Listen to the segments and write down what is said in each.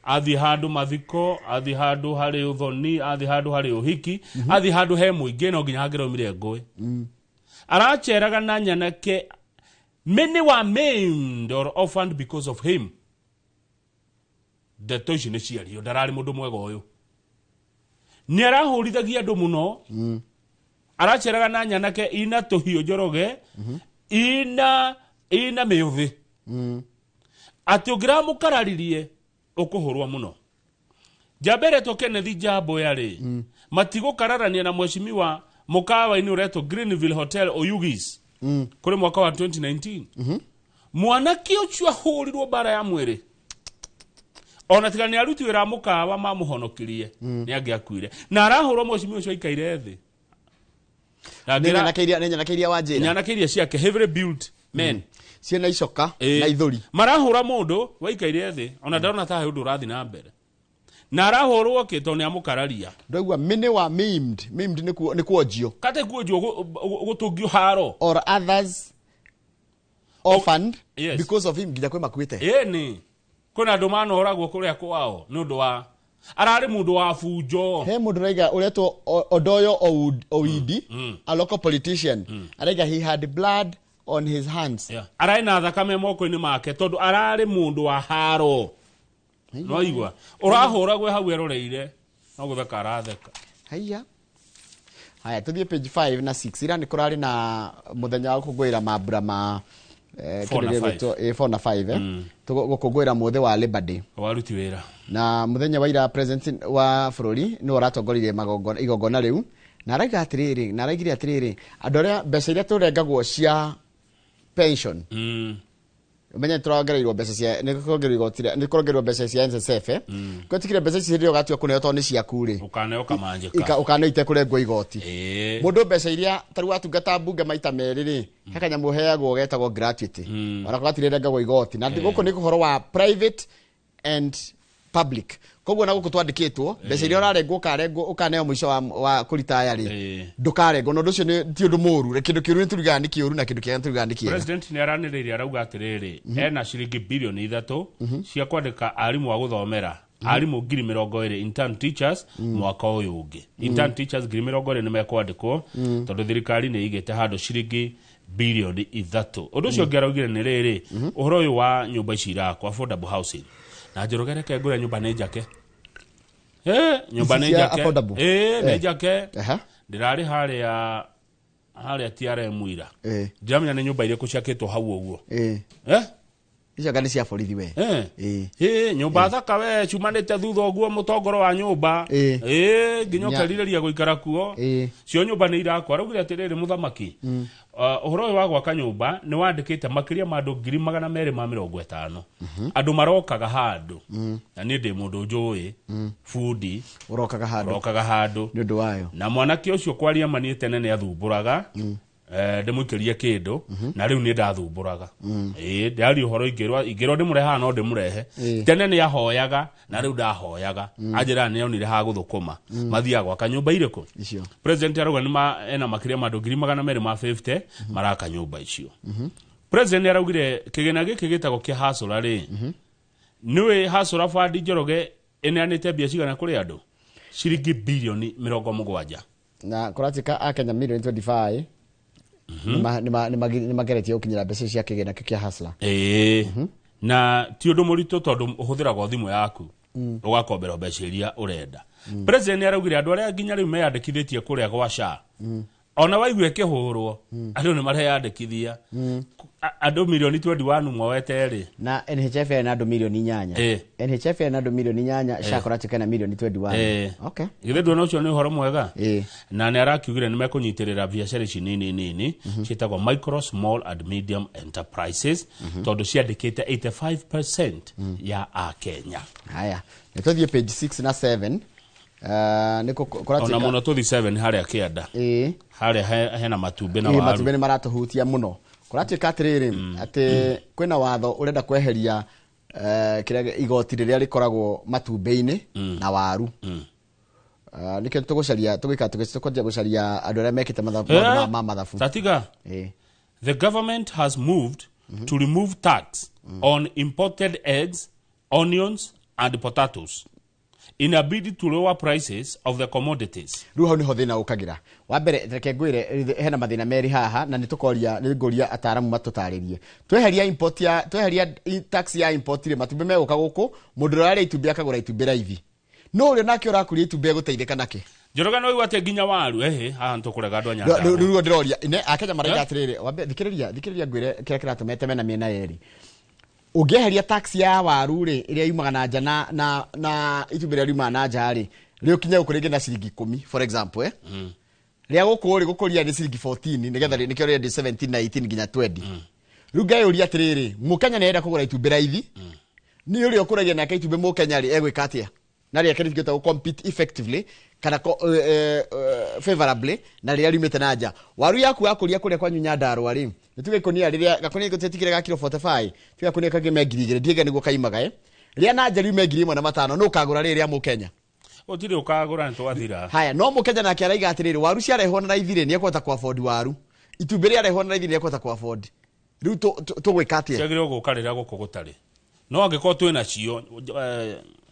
Athiĩ handũ mathiko, athiĩ handũ harĩ ũthoni, athiĩ handũ harĩ ũhiki, athiĩ handũ he mũingĩ, no nginya hangĩraumire ngũĩ. Araceraga na nyanake. Many were maimed or orphaned because of him. Ndeto ici nĩ ciario, ndararĩ mũndũ mwega ũyũ, nĩ arahũrithagia andũ mũno. Araceraga na nyanake ina tũhiũ, Njoroge, ina mĩũthĩ, atĩ ũngĩramũkararirie ũkũhũrwo mũno. Njamba ĩretwo Kenneth Njamboya rĩ, matigũkararania na mheshimiwa mũkawa-inĩ ũretwo Greenville Hotel Oyugis kũrĩ mwaka wa 2019. Mwanake ũcio ahũrirwo mbara ya mwĩrĩ, ona tiga nĩ aruti wĩra a mũkawa mamũhonokirie, nĩ angĩakuire. Na arahũrwo mheshimiwa ũcio aikaire thĩ. Na nĩ nyanake iria, nĩ nyanake iria wanjĩra. Nyanake iria ciake, heavily built men. Ciĩna icoka na ithũri. Marahũra mũndũ waikaire thĩ, ona ndarona ta he ũndũ ũrathiĩ na mbere, na arahũrwo kĩ? Tondũ nĩ amũkararia. Ndaigua many were maimed. Maimed nĩ kuonjio. Kate kuonjio, gũtũngio haro. Or others orphaned because of him, nginya kwĩ makuĩte. Ĩni, kwĩna andũ manoragwo kũrĩa kwao nĩ ũndũ wa ararĩ mũndũ wa bunjo. He mũndũ raiga ũretwo Odoyo Owidi, a local politician, araiga he had blood on his hands. Yeah. Ararĩ na thakame moko-inĩ make tondũ ararĩ mũndũ wa haro. No igua ũrahũragwo hau eroreire, no gũtheka aratheka. Haiya, haya, tũthiĩ page 5 na 6. Ira nĩ kũrarĩ na mũthenya wa gũkũngũĩra mambura ma Four kĩndũ na gĩgwĩtwo, 4 na 5, gũkũngũĩra mũthĩ wa Labor Day. Waruti wĩra. Na mũthenya wa ira, president wa bũrũri nĩwe ũratongoririe magongona, igongona rĩu, na araiga atĩrĩrĩ, na araigire atĩrĩrĩ, andũ arĩa mbeca iria tũrengagwo cia pension, ũmenye nĩ tũrongereirwo mbeca cia, nĩ kũrongereirwo igoti nĩ kũrongereirwo mbeca cia NSSF, gwĩtikire mbeca ici hĩndĩ ĩrĩa ũgatua kũneo tondũ nĩ ciaku rĩ. Ũkaneo kamanjĩka. Ũkaneo itekũrengwo igoti. Mũndũ mbeca iria tarĩu watungata mbunge maita merĩ rĩ, he kanyamũ ũheagwo getagwo gratuity, onako gatirĩrengagwo igoti. Na gũkũ nĩ ũhoro wa private and public, koguo na gũkũ twandĩkĩtwo mbeca iria ũrarengwo, ũkarengwo, ũkaneo mũico wa kũritaya rĩ, ndũkarengwo. Na ũndũ ũcio ti ũndũ mũũru. Kĩndũ kĩũru nĩ turigaga nĩ kĩũru, na kĩndũ kĩega nĩ turigaga nĩ kĩega. President nĩ aranĩrĩire, arauga atĩrĩrĩ, ena ciringi 3 birioni cia kwandĩka arimũ a gũthomera, arimũ 20,000, intern teachers, mwaka ũyũ ũngĩ. Intern teachers 20,000 nĩ mekwandĩkwo tondũ thirikari nĩ ĩigĩte handũ ciringi 3 birioni. Ũndũ ũcio ũngĩ araugire nĩ rĩrĩ, ũhoro ũyũ wa nyũmba ici irakwo, affordable housing. Na Njoroge, reke ngũre nyũmba nĩ njake. Nyũmba Ici nĩ cia njake. affordable? Nĩ njake. Ndĩrarĩ harĩa TRM ira. Ndiramenya nĩ nyũmba irĩkũ ciakĩtwo hau ũguo. Icio anga nĩ cia borithi we. Ĩ, nyũmba thaka we, ciumanĩte thutha ũguo mũtongoro wa nyũmba. Nginya ũkerirĩria gũikara kuo. Cio nyũmba nĩ irakwo. Araugire atĩrĩrĩ, mũthamaki, ũhoro ũyũ wa gwaka nyũmba nĩ wandĩkĩte makĩria ma andũ 250,000, andũ marokaga handũ. Na niĩ ndĩ mũndũ njũĩ bundi. Ũrokaga handũ. Ũrokaga handũ. Nĩ ũndũ wayo. Na mwanake ũcio kwaria mani tene nĩ athumbũraga, ndĩmũikĩrie kĩndũ, na rĩu nĩ ndathumbũraga. Ĩĩ, ndĩraria ũhoro, ingĩrwo ndĩmũrehe haha no ndĩmũrehe. Tene nĩ ahoyaga, na rĩu ndahoyaga. Anjĩraga nĩ onire ha gũthũkũma, mathiaga gwaka nyũmba irĩkũ? Icio. President arauga nĩ ena makĩria ma andũ 250,000 maraka nyũmba icio. President nĩ araugire kĩgĩna gĩkĩ gĩtagwo kĩa hasũra rĩ, nĩwĩ hasũra bandi, Njoroge, ĩneanĩte mbia cigana kũrĩ andũ? Ciringi 70 birioni. Na kũratuĩka akenya milioni 25 nĩ mageretie gũkinyĩra mbeca cia kĩgĩna kĩu kĩa Hustler. Ĩĩ, na ti ũndũ mũritũ tondũ ũhũthĩraga o thimũ yaku ũgakombera mbeca iria ũrenda. President nĩ araugire andũ arĩa nginya rĩu meyandĩkithĩtie kũrĩa gwa SHA, ona waigua ĩkĩhũrwo, andũ nĩ mareyandĩkithia. Andũ milioni 21 moete rĩ. Na NHIF ĩrĩ na andũ milioni 8. NHIF ĩrĩ na andũ milioni 8, SHA kũratuĩka na milioni 21. Okay. Githĩ nduona ũcio nĩ ũhoro mwega? Ĩĩ. Na nĩ arakiugire nĩ mekũnyitĩrĩra biacara ici nini nini ciĩtagwo micro, small and medium enterprises, tondũ ciandĩkĩte 85% ya akenya. Haya, nĩ tũthiĩ page 6 na 7. Nĩ ona kũratuĩka mũno tũthi 7 harĩa kĩanda, harĩa hena matumbĩ na waru. Matumbĩ nĩ maratũhutia mũno. Kũratuĩka atĩrĩrĩ, atĩ kwĩna watho ũrenda kweheria kĩrĩa igoti rĩrĩa rĩkoragwo matumbĩ-inĩ na waru. Nĩkĩo tũgũcaria, tũgĩka tũkwanjia gũcaria andũ arĩa mekĩte mathabu, maũndũ ma mathabu. Tatiga. The government has moved to remove tax on imported eggs, onions, And potatoes in a bid to lower prices of the commodities. Rĩu hau nĩho thĩna ũkagĩra. Wa mbere, reke ngwĩre, hena mathĩna merĩ haha, na nĩ tũkoria, nĩ ngũria ataaramu matũtarĩrie. Tweheria import ya, tweheria tax ya import rĩ, matumbĩ megũka gũkũ, mũndũ ũrĩa ũrarĩa itumbĩ akagũra itumbĩ raithi, no ũrĩa nake ũrakũria itumbĩ egũteithĩka nakĩ? Njoroge, no igua atĩ nginya waru ehe haha nĩtũkũrega andũ a Nyandarũa. Rĩu ndĩroria ne akenya maraiga atĩrĩrĩ, wambe thikĩrĩria, thikĩrĩria ngwĩre kĩrĩa kĩratũma mena mĩena yerĩ. Ũngĩeheria tax ya waru rĩ, ĩrĩa yumaga na nja, na itumbĩ rĩrĩa riumaga na nja rĩ, rĩũkinye gũkũ rĩngĩ na ciringi 10, for example, rĩa gũkũ rĩ, gũkũria nĩ ciringi 14, nĩgetha nĩkĩo rĩendio 17 na 18 nginya 20. Rĩu ngeyũria atĩrĩrĩ, mũkenya nĩarenda kũgũra itumbĩ raithi, nĩ ũrĩa ũkũragia nake itumbĩ mũkenya rĩ, egwĩka atĩa na rĩake rĩtingĩhota gũ compete effectively kana favorably na rĩrĩa riumĩte na nja? Waru yaku wakũria kũrĩa kwanyu Nyandarũa rĩ, nĩ tuge ikũnia rĩrĩa gakũnia gũtiĩtikĩre ga kiro 45, tuge gakũnia kangĩ me 2000, ndiĩge nĩguo kaimaga, rĩa na nja riume 1500, nũ ũkagũra rĩrĩ rĩa mũkenya? Gũtirĩ ũkagũra, nĩ twathira. Haya, no mũkenya nake araiga atĩrĩrĩ, waru ciarehwo na raithi rĩ, nĩ ekũhota ku afford waru, itumbĩ rĩarehwo na raithi nĩ ekũhota ku afford. Rĩu tũgwĩka atĩa? Ciagĩrĩirwo gũka rĩrĩa gũkũ gũtarĩ, no angĩkorwo twĩna cio,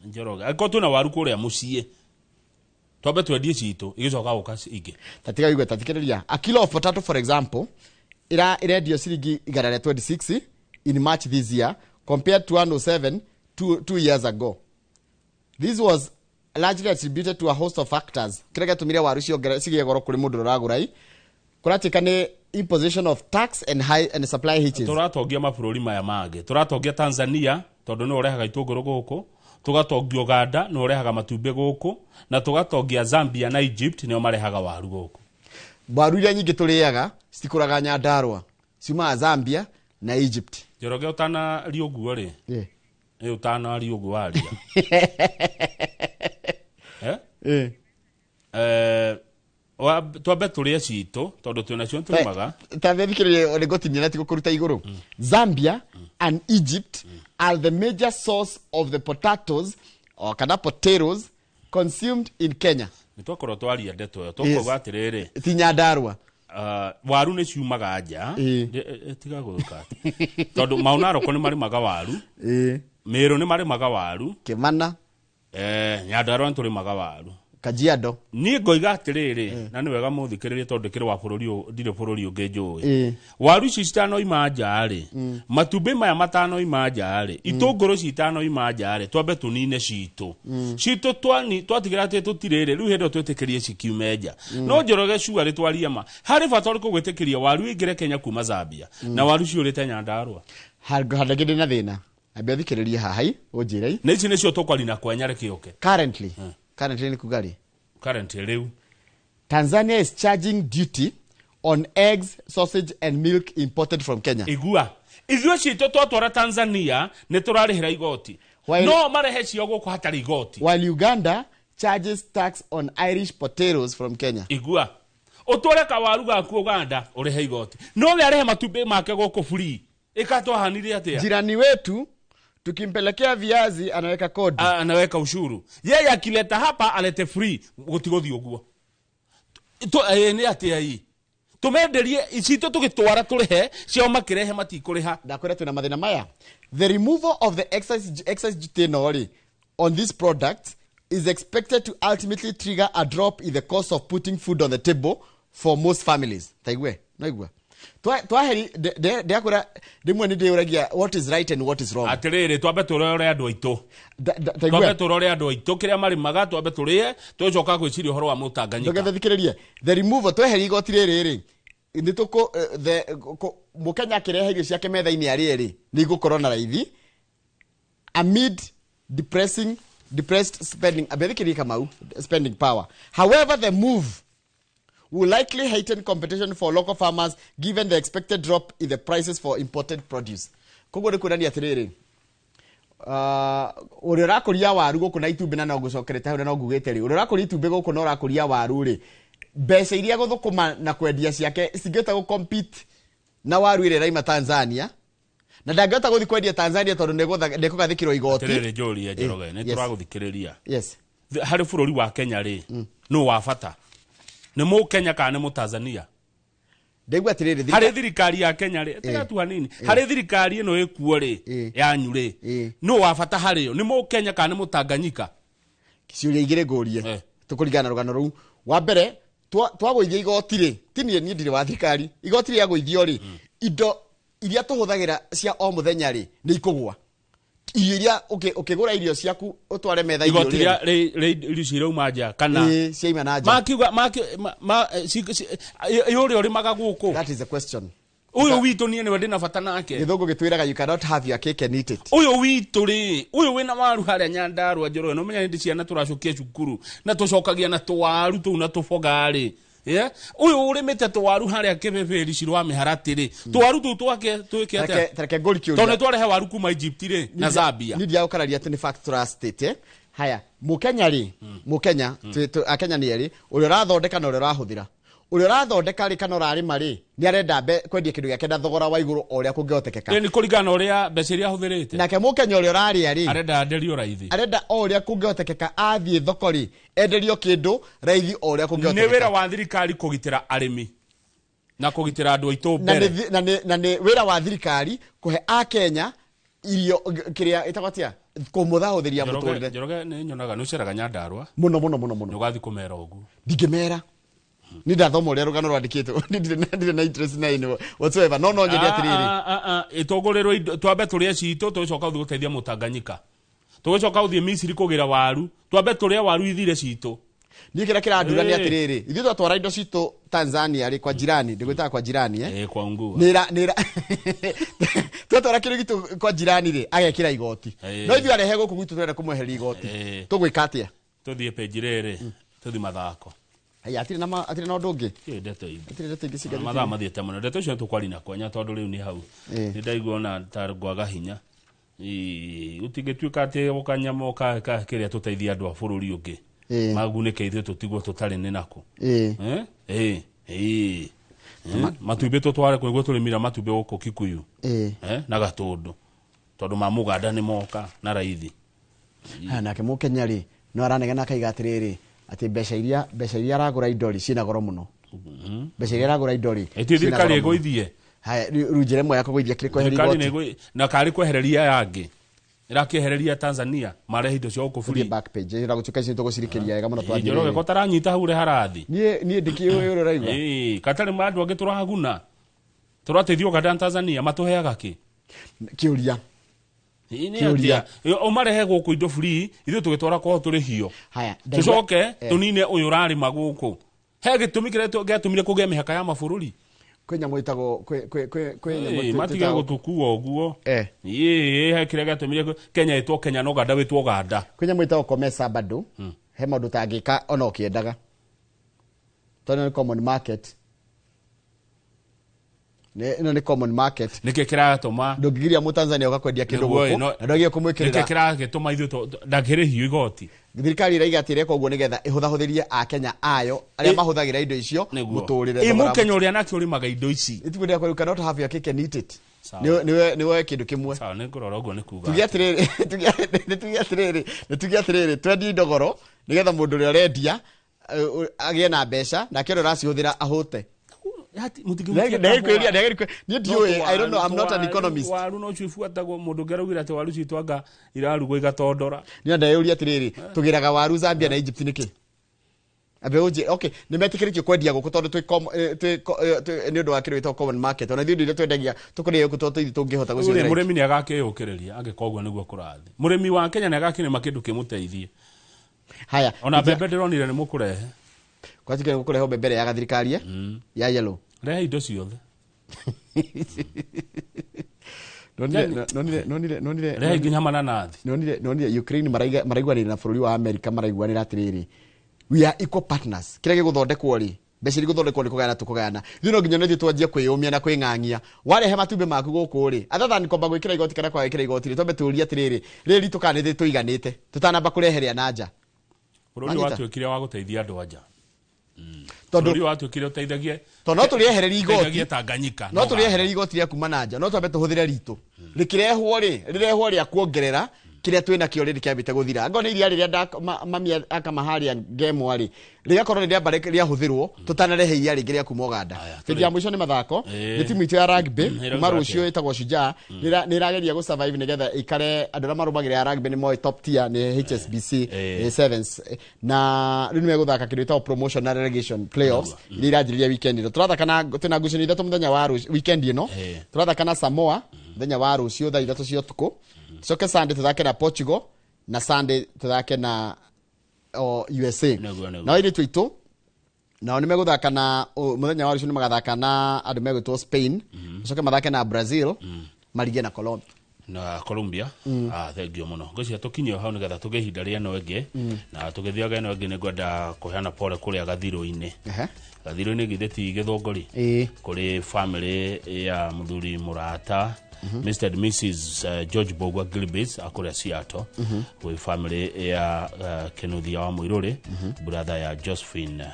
Njoroge, angĩkorwo twĩna waru kũrĩa mũciĩ, twambe twendie citũ, igĩcoka gũka ingĩ. Tatiga igwe, tathikĩrĩria. A kilo of potato, for example, ira irendio ciringi 126 in March this year compared to 107 2 years ago. This was largely attributed to a host of factors. Kĩrĩa gĩatũmire waru cigĩe goro kũrĩ mũndũ ũragũra i kũratuĩka nĩ imposition of tax and high and supply hitches. Tũratongia mabũrũri maya mangĩ. Tũratongia Tanzania tondũ nĩwe ũrehaga itũngũrũ gũkũ, tũgatongia Uganda nĩwe ũrehaga matumbĩ gũkũ, na tũgatongia Zambia na Egypt, nĩo marehaga waru gũkũ. Waru iria nyingĩ tũrĩaga citikũraga Nyandarũa, ciumaga Zambia na Egypt. Njoroge, ũtanaria ũguo rĩ, ĩ ũtanaria ũguo waria, eh? Twambe tũrĩe citũ tondũ twĩnacio, nĩtũrĩmaga. Tathikĩrĩria, nĩ ngũtinia na tigũkũruta igũrũ. Zambia and Egypt are the major source of the potatoes or kana potatoes consumed in Kenya. Nĩ twakorwo twaria ndeto ĩyo, tũkauga atĩrĩrĩ, ti Nyandarũa. Waru nĩ ciumaga nja. Tiga gwĩka atĩ tondũ Maũnaroko nĩ marĩmaga waru, Mĩrũ nĩ marĩmaga waru, Kĩmana. Nyandarũa nĩ tũrĩmaga waru. Kajiado. Niĩ ngoiga atĩrĩrĩ, na nĩ wega mũthikĩrĩrie tondũ ndĩkĩrĩ wa bũrũri ũyũ, ndirĩ bũrũri ũngĩ njũĩ. Waru ici citanoima nja rĩ, matumbĩ maya matanoima nja rĩ, itũngũrũ citanoima nja rĩ, twambe tũnine citũ citũ, twatigĩra atĩ tũtirĩ rĩ, rĩu hĩndĩ ĩyo twĩtĩkĩrie cikiume nja. No Njoroge, cua rĩ, twarie ma, harĩ bata ũrĩkũ gwĩtĩkĩria waru ĩingĩre Kenya kuma Zambia na waru ciũrĩte Nyandarũa? Handũ handũ ndĩ na thĩna, ambia thikĩrĩria haha i ũnjĩre i. Na ici nĩcio tũkwari na kwenya rĩkĩũke. Currently nĩ kuga rĩ? Current rĩu. Tanzania is charging duty on eggs, sausage and milk imported from Kenya. Igua, ithuĩ citũ twatwara Tanzania nĩ tũrarĩhĩra igoti, no marehe cio gũkũ hatarĩ igoti. While Uganda charges tax on Irish potatoes from Kenya. Igua, ũtware kawaru gaku Uganda ũrĩhe igoti, no we arehe matumbĩ make gũkũ free. Ĩkatwahanire atĩa? Jirani wetu tukimpelekea viazi anaweka kodi. Ah, anaweka ushuru. Yeye akileta hapa alete free. Gũtigũthiĩ ũguo. Nĩ atĩa ii tũmenderie citũ, tũgĩtwara tũrĩhe, ciao makĩrehe matikũrĩha? Ndakwĩra twĩna mathĩna maya. The removal of the excise duty ĩno rĩ on these products is expected to ultimately trigger a drop in the cost of putting food on the table for most families. Taigue no igua twaheri ndakwĩra rĩmwe nĩ ndĩũragia what is right and what is wrong. Atĩrĩrĩ, twambe tũrore andũ aitũ. Taigue. Twambe tũrore andũ aitũ kĩrĩa marĩmaga, twambe tũrĩe, tũcoka gwĩciria ũhoro wa mũtanganyika. Ndũgethe, thikĩrĩrie. The removal, tweheria igoti rĩrĩ rĩ, nĩ tũkũ the mũkenya akĩrehe irio ciake metha-inĩ arĩe rĩ, nĩ igũkorwo na raithi amid depressed spending abethikĩrie Kamau spending power. However, the move will likely heighten competition for local farmers given the expected drop in the prices for imported produce. Koguo nĩ kuonania atĩrĩrĩ, ũrĩa ũrakũria waru gũkũ na itumbĩ, na no ngũcokerete hau na no ngugĩte rĩ, ũrĩa ũrakũria itumbĩ gũkũ na ũrakũria waru rĩ, mbeca iria gũthũkũma na kwendia ciake cingĩhota gũ compete na waru ĩrĩa ĩraima Tanzania, na ndangĩhota gũthiĩ kwendia Tanzania tondũ nĩkũgathĩkĩrwo igoti. Atĩrĩrĩ, njũrie, Njoroge, nĩ Yes. tũragũthikĩrĩria. Yes. Harĩ bũrũri wa Kenya rĩ, nũ wa bata, nĩ mũkenya kana nĩ mũtanzania? Ndaigua atĩrĩrĩ, Harĩ thirikari ya Kenya rĩ, tiga tu hanini, harĩ thirikari ĩno ĩkuo rĩ, yanyu rĩ, nũ wa bata harĩ yo, nĩ Mũkenya kana nĩ Mũtanganyika? Ciũria igĩrĩ ngũrie tũkũringana na rũgano rũu. Wa mbere, twagũithia igoti rĩ, ti niĩ, niĩ ndirĩ wa thirikari, igoti rĩagũithio rĩ, indo iria tũhũthagĩra cia o mũthenya rĩ, nĩ ikũgũa. Irio iria ũkĩgũra irio ciaku ũtware metha, irio Igoti rĩ, rĩa irio cirauma nja kana Ĩĩ, ciaima na nja. Makiuga ũrĩa ũrĩmaga gũkũ. That is the question. Ũyũ witũ niĩ nĩwe ndĩna bata nake. Gĩthũngũ gĩtwĩraga you cannot have your cake and eat it. Ũyũ witũ rĩ, ũyũ wĩna waru harĩa Nyandarua, Njoroge, no menya hĩndĩ ciana tũracokia cukuru na tũcokagia na tũwaru tũu na tũboga rĩ. Yeah? Ũyũ ũrĩmĩte tũwaru harĩa kĩbĩbĩri cirwa mĩharatĩ rĩ, tũwaru tũu twake twĩke atĩa? Tareke ngũri Tondũ kĩũria. nĩ twarehe waru kuma Egypt rĩ na Zambia. Nĩ ndiagũkararia atĩ nĩ fact tũrastate, eh? Haya, Mũkenya rĩ, Mũkenya, Akenya nĩ erĩ, ũrĩa ũrathondeka na ũrĩa ũrahũthĩra. Ũrĩa ũrathondeka rĩ, kana ũrarĩma rĩ, nĩ arenda kwendia kĩndũ gĩake na thogora wa igũrũ o ũrĩa kũngĩhotekeka. Ĩ, nĩ kũringana na ũrĩa mbeca iria ahũthĩrĩte. Nake Mũkenya ũrĩa ũrarĩa rĩ, arenda enderio raithi. Arenda o ũrĩa kũngĩhotekeka, athiĩ thoko rĩ, enderio kĩndũ raithi o ũrĩa Nĩ wĩra kũngĩhotekeka. wa thirikari kũgitĩra arĩmi na kũgitĩra andũ aitũ Na nĩ mbere. Na nĩ wĩra wa thirikari kũhe Akenya irio, kĩrĩa ĩtagwo atĩa, kũmũthahũthĩria Njoroge, mũtũrĩre. Njoroge, nĩ nyonaga nĩ ũceraga Nyandarua. Mũno mũno mũno mũno. Nĩ ũgathiĩ kũmera ũguo. Ndingĩmera, nĩ ndathoma ũrĩa rũgano rwandĩkĩtwo. Ndirĩ na interest na ĩno whatsoever, no nyende atĩrĩrĩ, Ĩtũgũrĩrwo indo, twambe tũrĩe citũ, tũgĩcoka gũthiĩ gũteithia Mũtanganyika, tũgĩcoka gũthiĩ Misiri kũgĩra waru, twambe tũrĩe waru ithire citũ. Niĩ kĩrĩa kĩrandura nĩ Ĩĩ. atĩrĩrĩ, ithuĩ twatwara indo citũ Tanzania rĩ, kwa jirani, ndĩgwĩtaga kwa jirani, eh? Ĩ, kwa ngua. Nĩra twatwara kĩndũ gitũ kwa jirani rĩ, agekĩra igoti. Ĩĩ. No ithuĩ arehe gũkũ gwitũ tũrenda kũmweheria igoti. Ĩĩ. Tũgwĩka atĩa? Tũthiĩ penji rĩrĩ, tũthiĩ mathako. Haya, atirĩ na atirĩ na ũndũ ũngĩ. Kĩ ndeto ingĩ? Atirĩ ndeto ingĩ cigathĩti. Mathaa mathiĩte mũno, ndeto icio tũkwari na kwanya, tondũ rĩu nĩ hau nĩ ndaigua ona ta ngwaga hinya. Ĩ, gũtingĩtuĩka atĩ gũkanyamũ ka kĩrĩa tũteithia andũ a bũrũri ũngĩ magunĩke, ithuĩ tũtigwo tũtarĩ nĩ nako. Ĩĩ. Eh? Ĩ, ĩ. Eh? Matumbĩ tũtware kũigua tũrĩmira matumbĩ gũkũ Kikuyu. Ĩĩ. Eh? Na Gatũndũ, tondũ ma Mũganda nĩ moka na raithi. Haya, nake Mũkenya rĩ, no aranegena akaiga atĩrĩrĩ, atĩ mbeca iria aragũra indo rĩ, ciĩna goro mũno. Mbeca iria aragũra indo rĩ, Ĩti ciĩna thirikari goro mũno. ĩgũithie. Haya, rĩu njĩra ĩmwe ya kũgũithia kĩrĩ kweheria Thirikari igoti. nĩ na karĩ kwehereria aya angĩ, ĩrakĩehereria Tanzania marehe indo cia gũkũ Tũthiĩ free. back page, ĩra gũtuĩka ici nĩtũgũcirikĩria wega mũno twathiĩ Njoroge rĩrĩ. ko taranyita hau ũrĩa harathi. Niĩ ndikĩũĩ ũrĩa ũraigua. Ĩĩ, katarĩ ma andũ angĩ tũraguna, tũrateithio Uganda na Tanzania, matũheaga kĩ? Kĩũria. Ĩĩ, nĩ Kĩũria. atĩa? Ũmarehe gũkũ indo free, ithuĩ tũgĩtwara kwao tũrĩhio. Haya, Tũcoke tũnine ũyũ ũrarĩma gũkũ. He gĩtũmi kĩrĩa gĩatũmire kũgĩe mĩhaka ya mabũrũri. Kwĩ nyamũ ĩtagwo kwĩ nyamũ Ĩĩ, matige twĩtago- gũtũkua ũguo. Eh. Ĩĩ, he kĩrĩa gĩatũmire Kenya ĩtwo Kenya na Uganda wĩtwo Uganda. Kwĩ nyamũ ĩtagwo COMESA bado. He maũndũ ũtangĩka ona ũkĩendaga, tondũ nĩ common market. Ĩno nĩ common market. Nĩkĩ kĩratũma Ndũngĩgiria Mũtanzania ũka kwendia kĩndũ Nĩguo, gũkũ na ndwagĩrĩire nĩkĩ kũmwĩkĩrĩra. kĩragĩtũma ithuĩ ndangĩrĩhio igoti? Thirikari ĩraiga atĩ ĩreka ũguo nĩgetha ĩhũthahũthĩrie Akenya ayo arĩa mahũthagĩra indo icio Nĩguo. mũtũrĩre. Ĩ, Thogora. Mũkenya ũrĩa nake ũrĩmaga indo ici. Itugu rĩa you cannot have your cake and eat it. Sawa. Nĩwe kĩndũ kĩmwe. Sawa, nĩ ngũrora ũguo nĩ kuga. Tuge atĩrĩrĩ, nĩ tuge atĩrĩrĩ, twendie indo goro nĩgetha mũndũ ũrĩa ũrendia agĩe na mbeca, nake ũrĩa ũracihũthĩra ahũte. Ndagĩkwĩria, niĩ ndiũĩ, I don't know, I'm not an economist. Waru no cio ibuatagwo, mũndũ ũngĩ araugire atĩ waru citũ anga irarugwo igatondora. Niĩ ndeyũria atĩrĩrĩ, tũgĩraga waru Zambia na Egypt nĩkĩ? Ambe ũnjĩ, okay, nĩ metĩkĩrĩtio kwendia gũkũ tondũ twĩ nĩ ũndũ wa kĩndũ gĩtagwo common market. Ona ithuĩ indo iria twendagia tũkũrĩa gũkũ, tondũ ithuĩ tũngĩhota Rĩu rĩ, gũciũthĩra. Mũrĩmi nĩ agakĩyũkĩrĩria angĩkorwo ũguo nĩguo kũrathiĩ. Mũrĩmi wa Kenya nĩ agakĩrĩma kĩndũ kĩmũteithie. Haya. Ona mbembe ndĩronire nĩ mũkũrehe. Kwatike gũkũrehe mbembe ĩrĩa ya gathirikari, eh? Ya yellow. Rehe indo ciothe. Nonire nonire nonire nonire Rehe nginya mananathi. Nonire Ukraine maraiguanĩra na bũrũri wa America, maraiguanĩra atĩrĩrĩ, we are equal partners. Kĩrĩa gĩgũthondekwo rĩ, mbeca iria igũthondekwo nĩ kũgayana tũkũgayana. Ithuĩ no nginya ithuĩ twanjie kwĩyũmia na kwĩng'ang'ia. Warehe matumbĩ maku gũkũ rĩ, other than kwamba gwĩkĩra igoti kana kwaga gwĩkĩra igoti rĩ, twambe tũrie atĩrĩrĩ, rĩrĩ ritũ kana nĩ tũiganĩte tũtanamba kũreheria na nja. Bũrũri Wanyita? watuĩkire wa gũteithia andũ anja. Tondũ Bũrũri watuĩkire ũteithagie tondũ no tũrĩehereria igoti. Ũteithagie Tanganyika. No tũrĩehereria igoti rĩa kuma na nja, no twambe tũhũthĩre ritũ rĩkĩrehwo rĩ, rĩrehwo rĩa kuongerera Kĩrĩa twĩna kĩo rĩrĩ kĩambĩte gũthira. Angorwo nĩ iria rĩrĩa mami akamaharia ngemwa rĩ, rĩgakorwo nĩ rĩamba rĩahũthĩrwo tũtanarehe iria rĩngĩ rĩa kuma Uganda. Bindi ya mũico nĩ mathako, nĩ timu itũ ya rugby kuma rũciũ ĩtagwo Shujaa, nĩ ĩrageria gũ survive nĩgetha ikare andũ arĩa marũmagĩrĩra ya rugby nĩ moĩ top tier nĩ HSBC Sevens, na rĩu nĩ megũthaka kĩndũ gĩtagwo promotion na relegation playoffs iria iranjĩrĩria weekend ĩno. Tũrathaka na twĩna ngucanio ithatũ mũthenya wa weekend ĩno. Tũrathaka na Samoa mũthenya wa rũciũ thaa 3 cia ũtukũ. Tucoke Sunday tuthake na Portugal na Sunday tuthake na USA. Na airĩtu aitũ nao nĩ megũthaka na mũthenya wa rũciũ nĩ magathaka na andũ megwĩtwo Spain, coke mathake na Brazil, marige na Colombia. Na Colombia. Thank you mũno. Ngwĩciria tũkinyie hau nĩgetha tũgĩe ihinda rĩa ĩno ĩngĩ, na tũgĩthiaga ĩno ĩngĩ nĩngwenda kũheana pole kũrĩa Gathirũ-inĩ. Gathirũ-inĩ githĩ ti Gĩthũngũri? Kũrĩ family ya mũthuri mũrata Mr. and Mrs. George Bogwa Gilbis akũrĩa Seattle, gwĩ family ya Kĩnuthia wa Mũirũrĩ, brother ya Josephine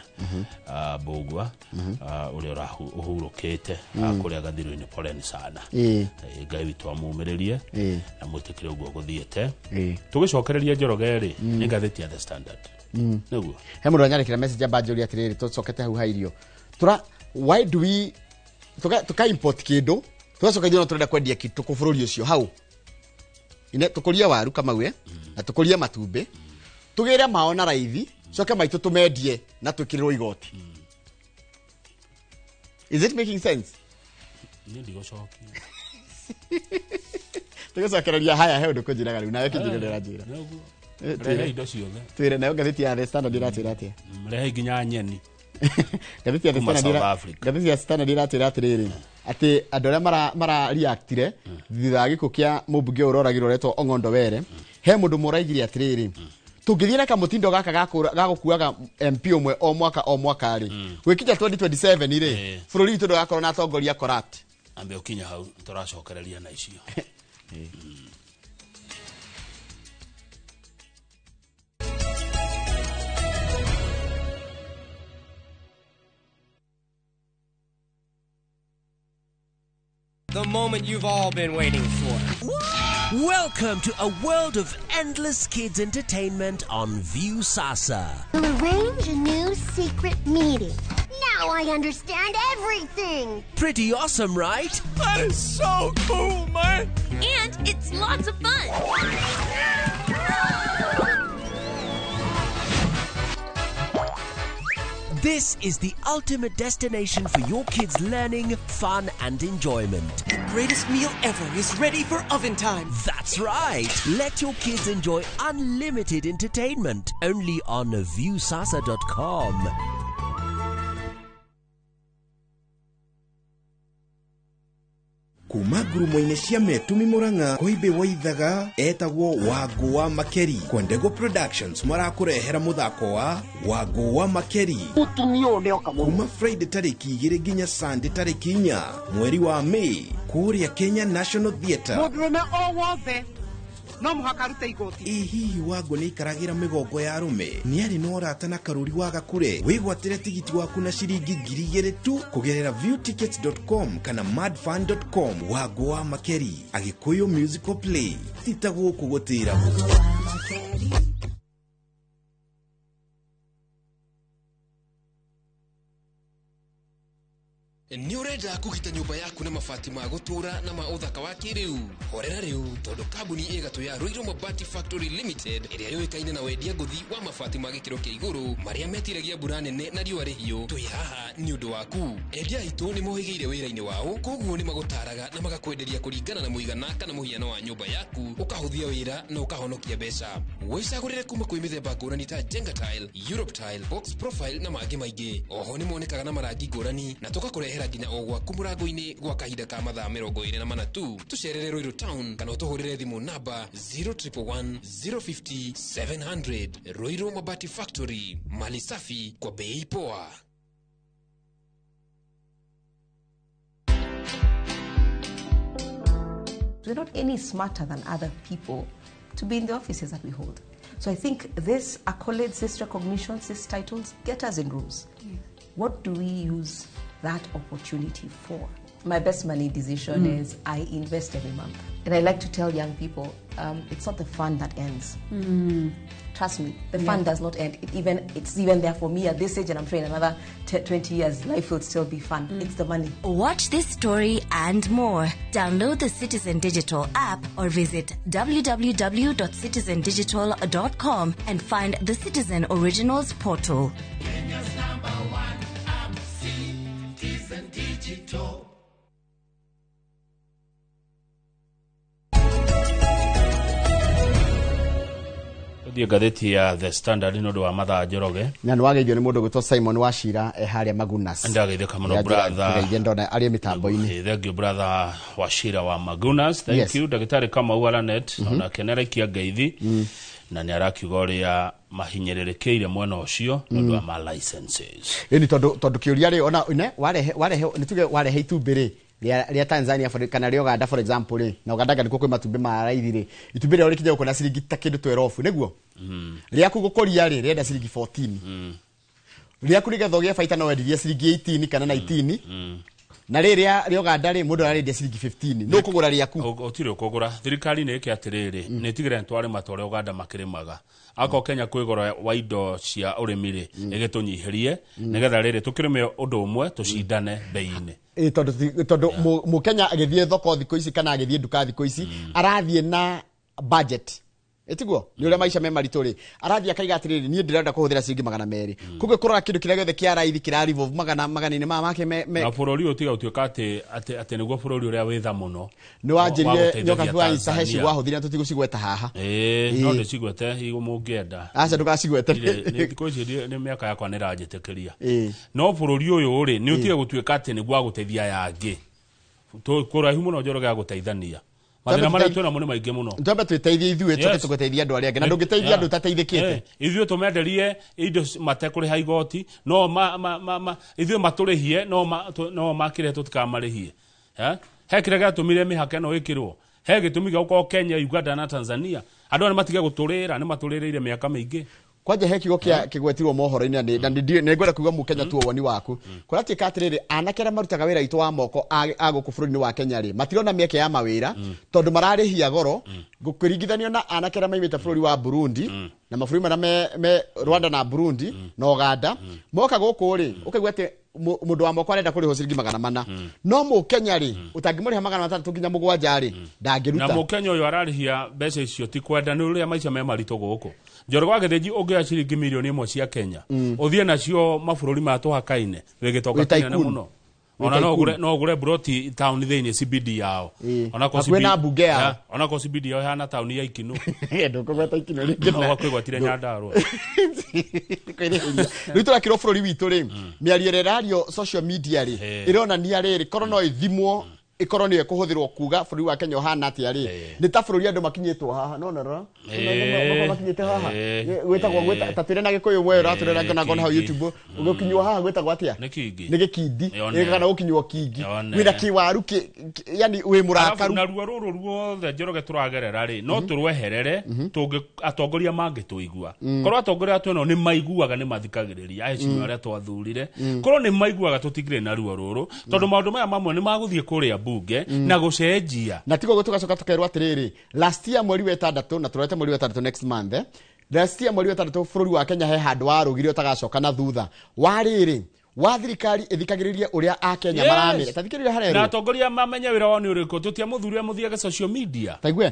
Bogwa ũrĩa ũhurũkĩte akũrĩa Gathirũ-inĩ. Poleni sana. Ngai witũ amumĩrĩrie na mwĩtĩkĩre ũguo gũthiĩte. Tũgĩcokereria Njoroge rĩ, nĩ ngathĩti ya The Standard. Nĩguo. He mũndũ anyandĩkĩra message amba njũria atĩrĩrĩ, tũcokete hau ha irio. Tura why do we tuka import kĩndũ tũgacoka ithuĩ no tũrenda kwendia kĩndũ kũ bũrũri ũcio hau. Ine tũkũrie waru Kamau na tũkũrie matumbĩ, tũgĩre mao na raithi, coke maitũ tũmendie na twĩkĩrĩrwo igoti. Is it making sense? Niĩ ndigũcokia. Tũgĩcokereria haya he ũndũ kũnjĩraga rĩu nawe kĩnjĩre ndĩranjĩra. Rehe indo ciothe. Twĩre nayo ngathĩti ya The Standard ĩratwĩra atĩa? Rehe nginya nyeni. Ngathĩti ya The Standard ngathĩti ya Standard ĩratwĩra atĩrĩrĩ, atĩ andũ arĩa mara reactire thutha wa gĩkuũ kĩa mũmbunge ũroragirwo ũretwo Ong'ondo Were, he mũndũ mũraigire atĩrĩrĩ, tũngĩthiĩ na kamũtindo gaka ga gũkuaga MP ũmwe o mwaka o mwaka rĩ, gwĩkinya 2027 rĩ, bũrũri witũ ndũgakorwo na atongoria corrupt. Ambe ũkinya hau tũracokereria na icio. The moment you've all been waiting for. Welcome to a world of endless kids entertainment on Viusasa. We'll arrange a new secret meeting. Now I understand everything. Pretty awesome, right? That is so cool, man. And it's lots of fun. This is the ultimate destination for your kids' learning, fun, and enjoyment. The greatest meal ever is ready for oven time. That's right. Let your kids enjoy unlimited entertainment only on Viusasa.com. Kuma ngurumo-inĩ cia Metumi Murang'a Koimbi Waithaga etagwo Wangũ wa Makeri. Kwendego Productions marakũrehera mũthako wa Wangũ wa Makeri kuma Friday tarĩki 2 nginya Sunday tarĩki 4 mweri wa May kũrĩa Kenya National Theatre. Mũndũrũme o wothe no mũhaka arute igoti. Ĩ hihi Wangũ nĩ aikaragĩra mĩgongo ya arũme? Nĩ arĩ na ũrata na Karũri wa Gakure? Wĩgwatĩre tigiti waku na ciringi 2,000 tu kũgerera viewtickets.com kana madfun.com. Wangũ wa Makeri, Agĩkũyũ musical play. Ti ta gũkũ gũtĩragwo. Nĩ ũrenda kũgita nyũmba yaku na mabati ma gũtũũra na ma ũthaka wa kĩrĩu? Horera rĩu tondũ kambuni ĩgatũ ya Ruiru Mabati Factory Limited ĩrĩa yũĩkaine na wendia ngũthi wa mabati ma gĩkĩro kĩa igũrũ marĩa metiragia mbura nene na riũa rĩhiũ, twĩ haha nĩ ũndũ waku. Endia aitũ nĩ mohĩgĩire wĩra-inĩ wao, koguo nĩ magũtaraga na magakwenderia kũringana na mũigana kana mũhiano wa nyũmba yaku, ũkahũthia wĩra na ũkahonokia mbeca. Wĩcagũrĩre kuma kwĩ mĩthemba ngũrani ta Jenga Tile, Europe Tile, Box Profile na mangĩ maingĩ. Oho nĩ monekaga na marangi ngũrani na tũgakũrehera nginya o gwaku mũrango-inĩ gwa kahinda ka mathaa 24 tu. Tũcerere Ruiru Town kana ũtũhũrĩre thimũ namba 0111 050 700. Ruiru Mabati Factory, mali safi kwa bei poa. We're not any smarter than other people to be in the offices that we hold. So I think these accolades, these recognitions, these titles get us in rooms. What do we use that opportunity for? My best money decision is I invest every month. And I like to tell young people, it's not the fun that ends. Trust me, the fun does not end. It's even there for me at this age, and I'm sure in another 20 years, life will still be fun. It's the money. Watch this story and more. Download the Citizen Digital app or visit www.citizendigital.com and find the Citizen Originals portal. Kenya's #1 app, Citizen Digital. Thiĩ ngathĩti ya The Standard nĩ ũndũ wa mathaa, Njoroge. Na nĩ wageithio nĩ mũndũ gwĩtwo Simon Wachira e harĩa Magunas. Ndageithĩka mũno, brother. Ngeithia ndona arĩ mĩtambo-inĩ. Thank you, brother Wachira wa Magunas. Thank you. Ndagĩtarĩ Kamau Aranet onake nĩ araikia ngeithi na nĩ arakiuga ũrĩa mahinyĩrĩrĩkĩire mwena ũcio nĩ ũndũ wa ma licenses. Ĩni tondũ kĩũria rĩ, ona ne warehe nĩ tuge warehe itumbĩ rĩ rĩa Tanzania kana rĩa Uganda, for example rĩ, na Uganda nĩkuo kwĩ matumbĩ ma raithi rĩ, itumbĩ rĩao rĩkinya gũkũ na ciringi ta kĩndũ 12 nĩguo rĩaku gũkũria rĩ rĩenda ciringi 14, rĩaku nĩgetha ũgĩe baita no wendirie ciringi 18 kana 19, na rĩrĩa rĩa Uganda rĩ mũndũ ararĩendia ciringi 15, nĩ ũkũgũra rĩaku? Ũtirĩ ũkũgũra. Thirikari nĩ ĩke atĩrĩrĩ, nĩ ĩtigĩrĩre nĩtwarĩma ta ũrĩa Uganda makĩrĩmaga. Akorwo Kenya kwĩ goro wa indo cia ũrĩmi rĩ, ĩgĩtũnyihĩrie nĩgetha rĩrĩ tũkĩrĩme ũndũ ũmwe tũcindane bei-inĩ. Tondũ Mũkenya agĩthiĩ thoko thikũ ici kana agĩthiĩ nduka thikũ ici arathiĩ na budget, ĩtiguo nĩ ũrĩa maica me maritũ rĩ, arathiĩ akaiga atĩrĩrĩ, niĩ ndĩrenda kũhũthĩra ciringi 200, koguo kũrora kĩndũ kĩrĩa gĩothe kĩa raithi kĩra revolve magana-inĩ maya make me Na bũrũri ũyũ tiga gũtuĩka atĩ nĩguo bũrũri ũrĩa wĩ tha mũno. Nĩ wanjĩrire nyoka wa Isahe wahũthire na tũtigũcigweta haha. No ndĩcigwete higo mũngĩenda. Aca ndũgacigwete. Nĩ thikũ ici nĩ mĩaka yakwa nĩ ĩranjĩtĩkĩria. No bũrũri ũyũ rĩ nĩ ũtige gũtuĩka atĩ nĩguo agũteithia aya angĩ. Kũraihu mũno Njoroge agũteithania. Mathĩna marĩa twĩnamo nĩ maingĩ mũno. Twambe twĩteithie ithuĩ tũke tũgũteithia andũ arĩa angĩ, na ndũngĩteithia andũ ũtateithĩkĩte. Ithuĩ tũmenderie indo matekũrĩha igoti, no ithuĩ matũrĩhie, no makĩrĩhe tũtikamarĩhie. He kĩrĩa gĩatũmire mĩhaka ĩno ĩkĩrwo, he gĩtũmi gĩa gũkorwo Kenya, Uganda na Tanzania. Andũ aya nĩmatige gũtũrĩra, nĩmatũrĩrĩire mĩaka mĩingĩ. Kwanja he kiugo kĩa kĩgwetirwo mohoro-inĩ, na nĩ ngwenda kuuga Mũkenya tu woni waku. Kũratuĩka atĩrĩrĩ, anake arĩa marutaga wĩra witũ wa moko a gũkũ bũrũri-inĩ wa Kenya rĩ, matirona mĩeke ya mawĩra tondũ mararĩhia goro gũkĩringithanio na anake arĩa maimĩte bũrũri wa Burundi na mabũrũri marĩa me Rwanda na Burundi na Uganda. Moka gũkũ rĩ, ũkaigua atĩ mũndũ wa moko arenda kũrĩhwo ciringi 400, no Mũkenya rĩ ũtangĩmũrĩha 607 rĩ ndangĩruta. Na Mũkenya ũyũ ararĩhia mbeca icio ti kwenda, nĩ ũrĩa maica me maritũ gũkũ. Njoroge wa Gĩthĩnji ũngĩoya ciringi 1 million cia Kenya ũthiĩ nacio mabũrũri maya tũhakaine wĩ gĩtonga kĩnene mũno. Ona no ũgũre broti taũni thĩinĩ CBD yao. Hakuhĩ na mbunge yao. Ona ko CBD yao ĩhana taũni ya Ikinu. Ndũkũgweta Ikinu rĩngĩ. No wakwĩgwatire Nyandarua. Rĩu tũrakĩrwo bũrũri witũ rĩ, mĩario ĩrĩa ĩrario social media rĩ ĩronania rĩrĩ korwo no ĩthimwo ĩkorwo nĩyo ĩkũhũthĩrwo kuga bũrũri wa Kenya ũhana atĩa rĩ, nĩ ta bũrũri andũ makinyĩtwo haha, no rora makinyĩte haha gwĩtagwo ta twĩre na Gĩkũyũ mwe ũratũrera ngona ngona hau YouTube ũgĩkinywo haha gwĩtagwo atĩa? Nĩ kingi. Nĩ gĩkindi kana gũkinywo kingi wĩna kĩwaru, yani wĩ mũrakaru. Na ruo rũrũ ruothe Njoroge tũragerera rĩ no tũrweherere tũngĩ atongoria mangĩtũigua. Korwo atongoria twĩnao nĩ maiguaga, nĩ mathikagĩrĩria aheshimiwa arĩa twathurire, korwo nĩ maiguaga tũtigire na ruo rũrũ, tondũ maũndũ maya mamwe nĩ magũthiĩ kũrĩa bunge na gũcenjia. Na tigo tũgacoka tũkerwo atĩrĩrĩ, last year mweri wa ĩtandatũ, na tũrorete mweri wa ĩtandatũ next month, last year mweri wa ĩtandatũ bũrũri wa Kenya he handũ warũgire ũtagacoka na thutha wa rĩrĩ wa thirikari ĩthikagĩrĩrie ũrĩa akenya maramĩra. Ta thikĩrĩria harĩa. Na atongoria mamenye wĩra wao nĩ ũrĩkũ, tũtiamũthuria mũthiage social media. Taigue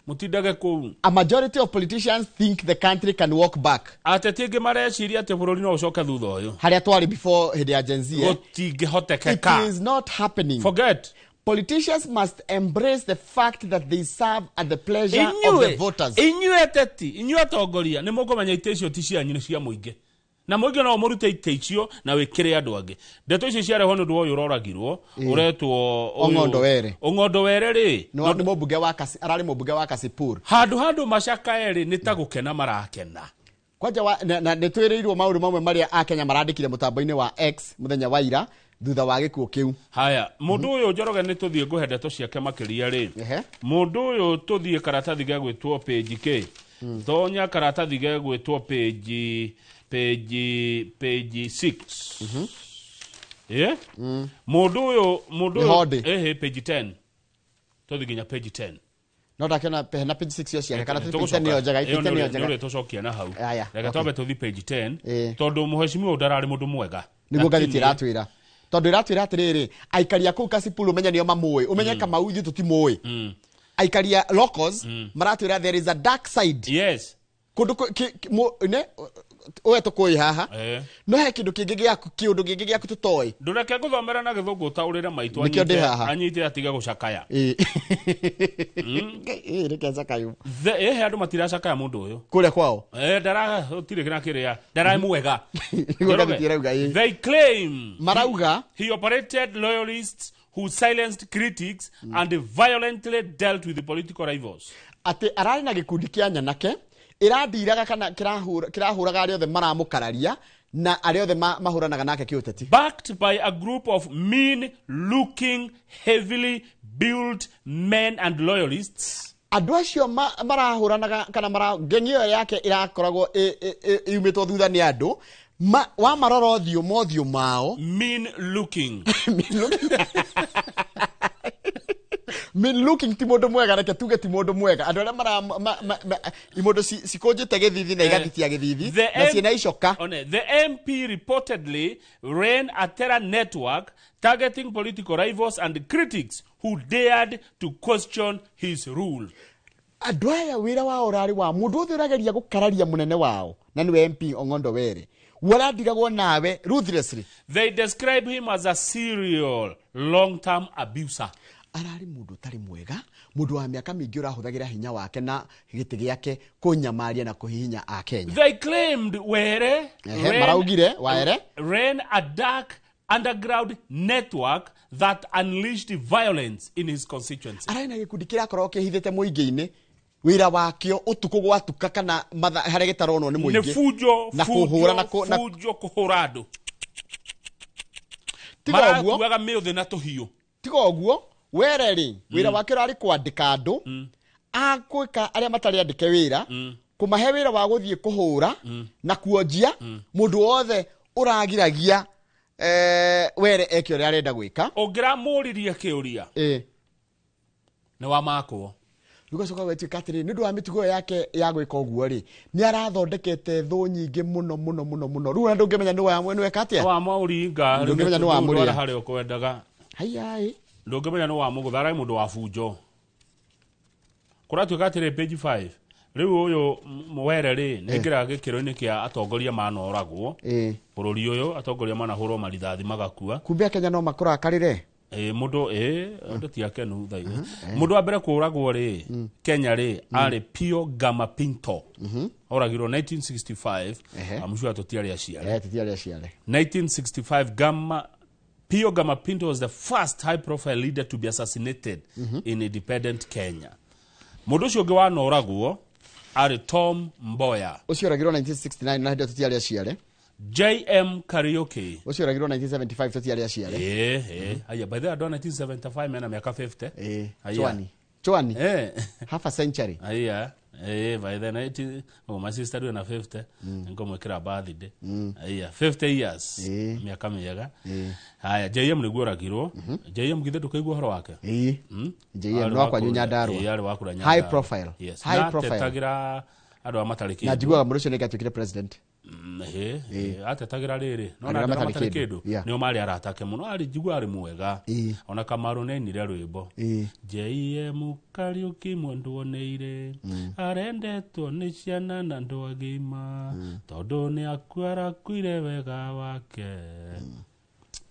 mũtindage kũu. A majority of politicians think the country can walk back. Ateti aingĩ mareciria atĩ bũrũri no ũcoke thutha ũyũ harĩa twarĩ before hĩndĩ ya Gen Z. Gũtingĩhotekeka. It is not happening. Forget. Politicians must embrace the fact that they serve at the pleasure of the voters. Inyuĩ ateti, inyuĩ atongoria nĩ mũkũmenya itĩ icio ti cianyu, nĩ cia mũingĩ, na mũingĩ no mũrute itĩ icio na wĩkĩre andũ angĩ. Ndeto icio ciarehwo nĩ ũndũ wa ũyũ ũroragirwo ũretwo Ong'ondo Were. Ong'ondo Were rĩ nĩ mũmbunge wa Kasi, ararĩ mũmbunge wa Kasipur. Handũ macakae rĩ nĩ ta gũkena marakena. Kwanja na nĩ twĩrĩirwo maũndũ mamwe marĩa akenya marandĩkire mũtambo-inĩ wa X mũthenya wa ira thutha wa gĩkuũ kĩu. Haya, mũndũ ũyũ Njoroge nĩ tũthiĩ ngũhe ndeto ciake makĩria rĩ. Mũndũ ũyũ tũthiĩ karatathi gegwĩtwo page K. Thonya karatathi gegwĩtwo page 6. Ĩ? Mũndũ ũyũ mũndũ Nĩ ũyũ Hondĩ. ĩhĩ page 10. Tũthiĩ nginya page 10. No ndakiona hena page 6 yo ciake kana page 10 nĩyo njega, page 10 nĩyo njega. Nĩ tũcokia na hau. Aya, Reke okay. twambe tũthiĩ page 10 Ĩ. tondũ mũhecimiwa ũyũ ndararĩ mũndũ mwega. Niguo ngathĩti Lakini- ĩratwĩra tondũ ĩratwĩra atĩrĩrĩ, aikari a kũu Kasipul ũmenye nĩo mamũĩ, ũmenye Kamau ithuĩ tũtimũĩ. Aikari a locals maratwĩra there is a dark side. Yes. Kũndũ ne we tũkũĩ haha, Eh. no he kĩndũ kĩngĩ gĩaku, kĩũndũ kĩngĩ gĩaku tũtoĩ. Ndũreke ngũthomera na gĩthũngũ ũtaũrĩre maitũ Nĩkĩo ndĩ haha. anyite atige gũcakaya. Ĩ. Ĩ, reke ncakayo. Ĩhĩ andũ matiracakaya mũndũ ũyũ. Kũrĩa kwao. Eh, ndara gũtirĩ kĩrĩa kĩrĩa ndararĩ mwega. Nĩguo ngathĩti ĩrauga, ĩ. They claim Marauga he operated loyalists who silenced critics and violently dealt with the political rivals. Atĩ ararĩ na gĩkundi kĩa nyanake ĩrandiraga kana kĩrahũraga arĩa othe maramũkararia na arĩa othe mahũranaga nake kĩũteti. Backed by a group of mean-looking, heavily built men and loyalists. Andũ acio marahũranaga kana ngengi ĩyo yake ĩrakoragwo yumĩtwo thutha nĩ andũ wamarora ũthiũ mothiũ mao. Mean looking. Mean looking ti mũndũ mwega, reke tuge ti mũndũ mwega. Andũ arĩa mara imũndũ cikũnjĩte gĩthithi na igathitia gĩthithi na ciĩna icoka. One, the MP reportedly ran a terror network targeting political rivals and critics who dared to question his rule. Andũ aya wĩra wao ũrarĩ wa mũndũ ũthĩ ũrageria gũkararia mũnene wao na nĩwe MP Ong'ondo Were, warandiragwo nawe ruthlessly. They describe him as a serial long-term abuser. Ararĩ mũndũ ũtarĩ mwega, mũndũ wa mĩaka mĩingĩ ũrahũthagĩra hinya wake na gĩtĩ gĩake kũnyamaria na kũhihinya Akenya. They claimed Were Ehe, maraugire Were ran a dark underground network that unleashed violence in his constituency. Ararĩ na gĩkundi kĩrakoragwo kĩhithĩte mũingĩ-inĩ, wĩra wakĩo ũtukũ gwatuka kana harĩa gĩtaronwo nĩ mũingĩ. Nĩ fujo, na kũhũra na fujo kũhũra andũ. Tiga ũguo. Marakuaga mĩũthĩ na tũhiũ. Tiga ũguo, Were rĩ, wĩra wake ũrarĩ kwandĩka andũ, agwĩka arĩa matarĩ andĩke wĩra, kũmahe wĩra wa gũthiĩ kũhũra na kuonjia mũndũ wothe ũragiragia Were eke ũrĩa arenda gwĩka. Ũngĩramũririe kĩũria nĩ wamakwo. Rĩu ũgacoka ũgatuĩka atĩrĩrĩ, nĩ ũndũ wa mĩtugo ĩyo yake ya gwĩka ũguo rĩ, nĩ arathondekete thũ nyingĩ mũno mũno mũno mũno. Rĩu ona ndũngĩmenya nĩ weka atĩa? Wa maũringa, Ndũngĩmenya nĩ wa mũrĩa. harĩa ũkwendaga. Haiya. Ndũngĩmenya nĩ wa mũgũtha, ararĩ mũndũ wa bunjo. Kũratuĩka atĩrĩ page 5. Rĩu ũyũ Were rĩ, nĩ aingĩraga gĩkĩro-inĩ kĩa atongoria manoragwo. Bũrũri ũyũ atongoria manahũrwo marithathi magakua. Kumbe Akenya no makũrakarĩre? Mũndũ andũ ti akenu thaa ici. Mũndũ wa mbere kũũragwo rĩ, Kenya rĩ, arĩ Pio Gama Pinto. Oragirwo 1965. Amshua tũtiarĩ aciare. Tũtiarĩ aciare. 1965 Pio Gama Pinto was the first high profile leader to be assassinated in independent Kenya. Mũndũ ũcio ũngĩ wanoragwo arĩ Tom Mboya. Ũcio oragirwo 1969 na hĩndĩ ĩyo tũtiarĩ aciare. JM Kariuki. Ũcio oragirwo 1975 tũtiarĩ aciare. Aya, by the way, andũ a 1975 mena mĩaka 50. Aya. Chwani. Chwani. Half a century. Aya. By the night, oh, my sister rĩu ena 50. Nĩngũmwĩkĩra birthday. Aya, 50 years. Mĩaka mĩega. Haya, JM nĩguo oragirwo. JM githĩ ndũkaigua ũhoro wake? JM nĩ wakwa Nyandarua. Arĩ wa kũrĩa High Nyandarua. profile. Yes. High Na profile. atetagĩra andũ arĩa matarĩ kĩndũ. Na njiguaga mũndũ ũcio nĩ angĩatuĩkire president. Atetagĩra rĩrĩ no Andũ na arĩa andũ arĩa matarĩ matarĩ kĩndũ. kĩndũ nĩo marĩ aratake mũno, arĩ njigua arĩ mwega. Ona Kamaru nĩainire rwĩmbo JM Kariuki mwenduoneire arendetwo nĩ ciana na andũ agima tondũ nĩ akua arakuire wega wake.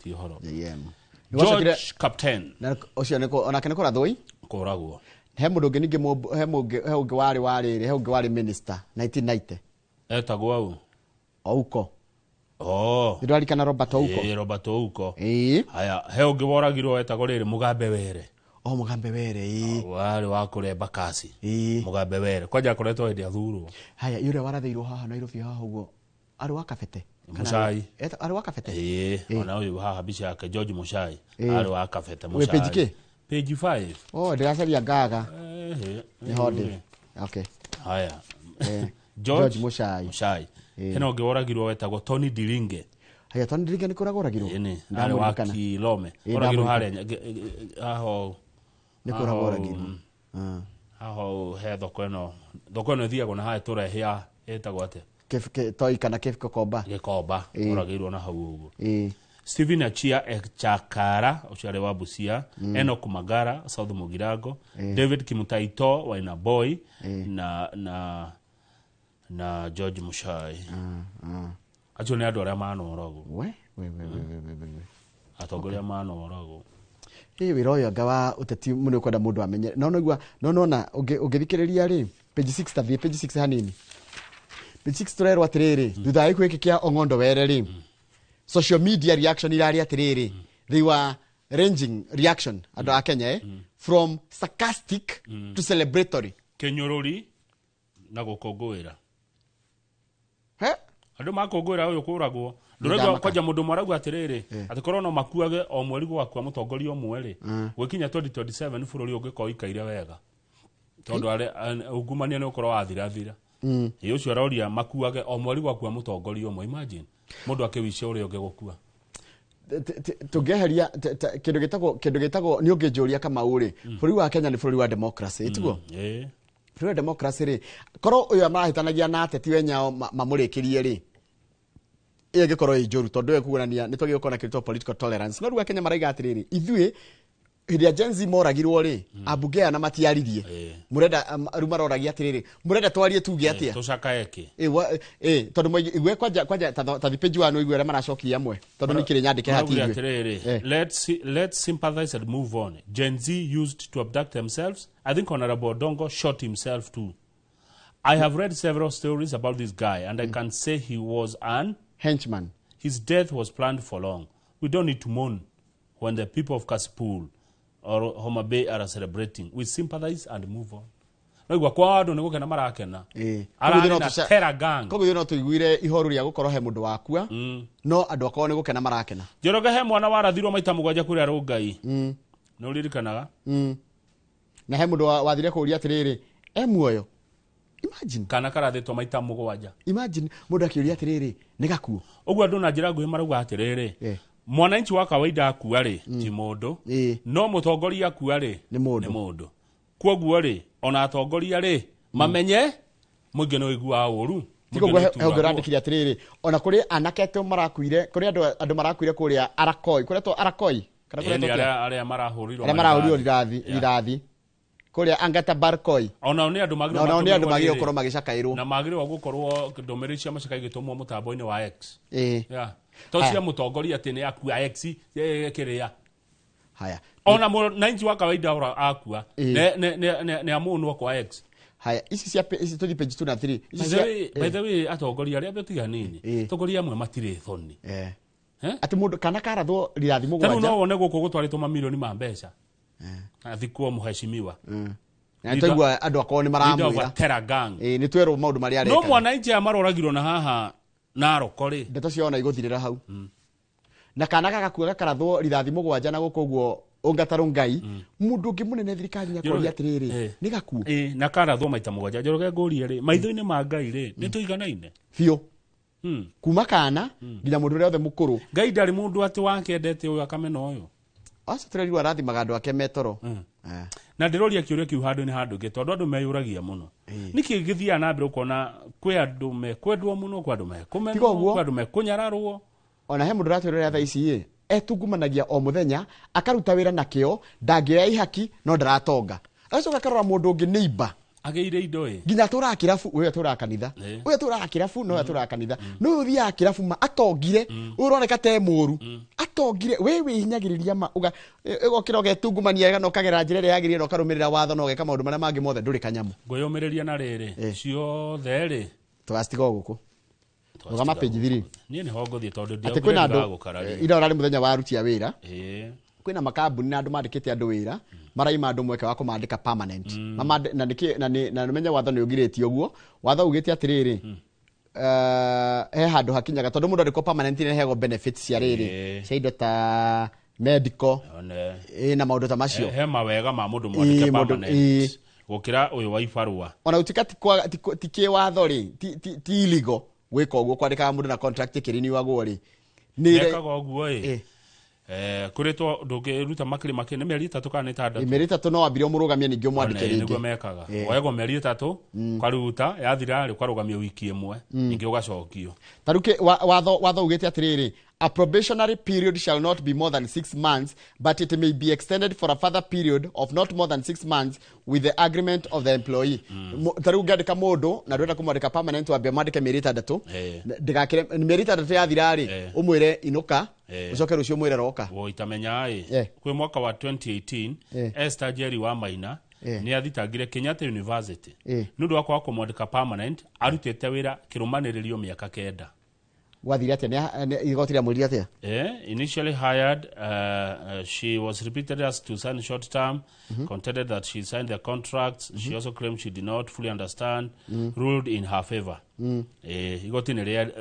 Ti ũhoro. JM. George Captain. Na ũcio nĩ onake nĩ kũrathwo kũragwo. He mũndũ ũngĩ ningĩ he ũngĩ warĩ wa rĩrĩ, he ũngĩ warĩ minister 1990. Etagwo au? Ouko. Oh. Nĩndĩrarikana Robert Ouko. Robert Ouko. Haya, he ũngĩ woragirwo etagwo rĩrĩ Mugambe Were. Oh, Mugambe Were, Warĩ wa kũrĩa Embakasi. Mugambe Were. Kwanja akoretwo hĩndĩ athurwo. Haya, yule warathĩirwo haha Nairobi haha ũguo. Arĩ wa Kabete. Muchai. Arĩ wa Kabete. Ona ũyũ haha mbica yake George Muchai. Arĩ wa Kabete Wĩ Muchai. page kĩ? Page 5. Oh, ndĩracaria ngaga. Nĩho ndĩ. Okay. Haya. George Muchai. Muchai. Hena ũngĩ woragirwo wetagwo Tony Diringe. Haya tondũ ndirikana nĩ kũragũragirwo. Ĩni, arĩ wa Kilome. Oragirwo harĩa aho. Nĩ kũragũragirwo. Aho he thoko ĩno. Thoko ĩno ĩthiagwo na haha ĩtũra ya ĩtagwo atĩa? Toi kana Gĩkomba. Gĩkomba. Oragirwo na hau ũguo. Stephen Achia Echakara ũcio arĩ wa Busia, Enoch Magara South Mugirango, David Kimutaito wa Inaboi na George Muchai. Acio nĩ andũ arĩa manoragwo. We. Atongoria manoragwo. Wĩra ũyũ anga wa ũteti mũno ũkwenda mũndũ amenye. No noigua no nona ũngĩthikĩrĩria rĩ page 6 tathiĩ page 6 hanini. Page 6 tũrerwo atĩrĩrĩ thutha wa gĩkuũ gĩkĩ kĩa Ong'ondo Were rĩ social media reaction irari atĩrĩrĩ they were ranging reaction andũ a Kenya from sarcastic to celebratory. Kĩnyũrũri na gũkũngũĩra. Andũ makũngũĩra ũyũ kũragwo. Ndũraigua kwanja mũndũ ũmwe arauga atĩrĩrĩ atĩ korwo no makuage o mweri gwakua mũtongoria ũmwe rĩ gwĩkinya 2027 bũrũri ũngĩkorwo ũikaire wega tondũ ungumania nĩ ũkorwo wathirathira. Ĩ ũcio aroria makuage o mweri gwakua mũtongoria ũmwe. Imagine mũndũ akĩwicia ũrĩa ũngĩ gũkua. Tũngĩeheria kĩndũ gĩtagwo nĩ ũngĩnjũria Kamau rĩ bũrũri wa Kenya nĩ bũrũri wa democracy tiguo? Bũrũri wa democracy rĩ korwo ũyũ marahĩtanagia na ateti wenyao mamũrĩkĩrie rĩ ĩyo ĩngĩkorwo ĩ njũru tondũ ĩyo ĩkuonania nĩ twagĩrĩirwo gũkorwo na kĩndũ political tolerance. No rĩu Akenya maraiga atĩrĩrĩ ithuĩ hĩndĩ ya Gen Z moragirwo rĩ ambunge aya na matiaririe mũrenda rĩu maroragia atĩrĩrĩ mũrenda twarie tuge atĩa tũcakae kĩ tondũ igue kwanja ta page 1 igue arĩa maracokia amwe tondũ nĩ kĩrĩ nyandĩke hati igue atĩrĩrĩ let's sympathize and move on. Gen Z used to abduct themselves. I think Honorable Odongo shot himself too. I have read several stories about this guy and I can say he was an henchman. His death was planned for long. We don't need to mourn when the people of Kasipul or Homa Bay are celebrating. We sympathize and move on. No igua kwa andũ nĩ gũkena marakena. Ararĩ na terror gang. Koguo no tũiguire ihoru rĩa gũkorwo he mũndũ wakua no andũ akorwo nĩ gũkena marakena. Njoroge he mwana warathirwo maita mũgwanja kũrĩa Rũngai. Nĩ ũririkanaga? Na he mũndũ wathire kũũria atĩrĩrĩ e muoyo. Imagine kana karathĩtwo maita mũgwanja. Imagine mũndũ akĩũria atĩrĩrĩ nĩ gakuo. Ũguo andũ na njĩra nguhĩ marauga atĩrĩrĩ mwananchi wa kawaida akua rĩ ti mũndũ no mũtongoria akua rĩ nĩ mũndũ. Kwoguo rĩ ona atongoria rĩ mamenye mũingĩ nĩ ũiguaga ũru. Tiguo ũrandĩkire atĩrĩrĩ ona kũrĩ anake tu marakuire kũrĩ andũ marakuire kũrĩa Arakoi kũrĩa to Arakoi kana kũrĩa to arĩa marahũrirwo rithathi kũrĩa Angata Barkoi onao nĩ andũ magĩrĩirwo gũkorwo magĩcakaĩrwo na magĩrĩirwo gũkorwo ndũmĩrĩri cia macaka igĩtũmwo mũtambo-inĩ wa X. To cia mũtongoria atĩ nĩ akua X kĩrĩa. Haya ona mwananchi wa kawaida ora akua nĩ amunwo kwa X. Haya ici cia ici tũthiĩ page 2 na 3. By the way atongoria arĩa tiga nini atongoria amwe matirĩ thoni. Atĩ mũndũ kana karathwo rithathi mũgwanja. Tarĩu no wone gũkũ gũtwarĩtwo mamirioni ma mbeca athikwo mũheshimiwa. Na twaigua andũ akorwo nĩ maramwĩra terror gang. Nĩ twerwo maũndũ marĩa areka. No mwananchi aya maroragirwo na haha Narok rĩ ndeto ciona igũthirĩra hau. Na kana gagakua gakarathwo rithathi mũgwanja na gũkũ ũguo Ongata Rongai mũndũ ũngĩ mũnene thirikari-inĩ akoria atĩrĩrĩ nĩ gakuo. Na karathwo maita mũgwanja. Njoroge ngũrie rĩ maitho-inĩ ma Ngai rĩ nĩ tũiganaine biũ kuma kana nginya mũndũ ũrĩa othe mũkũrũ. Ngai ndarĩ mũndũ atĩ wakendete ũyũ akamena ũyũ. Acio tũrerirwo arathimaga andũ ake metoro. Na ndĩroria kĩũria kĩu handũ-inĩ handũ ngĩ tondũ andũ meyũragia mũno nĩkĩ gĩthiaga na mbere ũkona kwĩ andũ mekwendwo mũno kwĩ andũ mekũmenwo kwĩ andũ mekũnyararwo. Ona he mũndũ ũratwĩrorera thaa ici ĩ etungumanagia o mũthenya akaruta wĩra na kĩo ndangĩoya ihaki no ndaratonga. Agacoka akarora mũndũ ũngĩ neighbor agĩire indo ĩ nginya atũraga kĩrabu ũyũ atũraga kanitha ũyũ atũraga kĩrabu no atũraga kanitha no ũyũ ũthiaga kĩrabu ma atongire ũyũ ũroneka te mũru atongire we wĩhinyagĩrĩria ma ũgokĩra ũgetungumania wega na ũkagera njĩra ĩrĩa yagĩrĩire na ũkarũmĩrĩra watho na ũgeka maũndũ marĩa mangĩ mothe ndũrĩ kanyamũ. Ngwĩyũmĩrĩria na rĩrĩ ciothe rĩ tũgacitiga o gũkũ rũgama page 3. Niĩ nĩho ngũthiĩ tondũ atĩ kwĩna andũ ira ũrarĩ mũthenya wa aruti a wĩra kwĩna makambuni na andũ mandĩkĩte andũ wĩra maraima andũ mweke wa kũmandĩka permanent. Na na nĩmenye watho nĩ ũgirĩtie ũguo. Watho ugĩte atĩrĩrĩ he handũ hakinyaga tondũ mũndũ andĩkwo permanent nĩ heagwo benefits cia rĩrĩ cia indo ta medical na maũndũ ta macio. He mawega ma mũndũ mwandĩke permanent gũkĩra ũyũ wa ibarũa. Ona gũtuĩka ti kĩwatho rĩ ti illegal gwĩka ũguo kwandĩkaga mũndũ na contract ĩkĩriniwagwo rĩ Nekaga ũguo ĩ kũrĩtwo ndũngĩruta makĩria makĩria nĩ mĩeri 3 kana 6. Mĩeri 3 no wambire ũmũrũgamie ningĩ ũmwandĩke rĩngĩ. Nĩguo mekaga. Woyagwo mĩeri 3 ũkaruta yathira rĩ ũkarũgamio wiki ĩmwe ningĩ ũgacokio. Ta rĩu watho ugĩte atĩrĩrĩ, a probationary period shall not be more than 6 months, but it may be extended for a further period of not more than 6 months with the agreement of the employee. Ta rĩu ũngĩandĩka mũndũ na ndũrenda kũmwandĩka permanent, wambe ũmwandĩke mĩeri 6. Ndĩgakĩre mĩeri 6 yathira rĩ, ũmwĩre inũka, ũcoke rũciũ ũmwĩre roka. Woitamenya ĩ kwĩ mwaka wa 2018 Esther Njeri wa Maina nĩ athitangire Kenyatta University nĩ ũndũ wa kwaga kũmwandĩka permanent, arutĩte wĩra kĩrũmanĩrĩrio mĩaka 9. Gwathire atĩa? Igoti rĩamwĩrire atĩa? Initially hired, she was repeatedly asked to sign short term, contended that she signed the contracts. She also claimed she did not fully understand, ruled in her favor. Igoti nĩ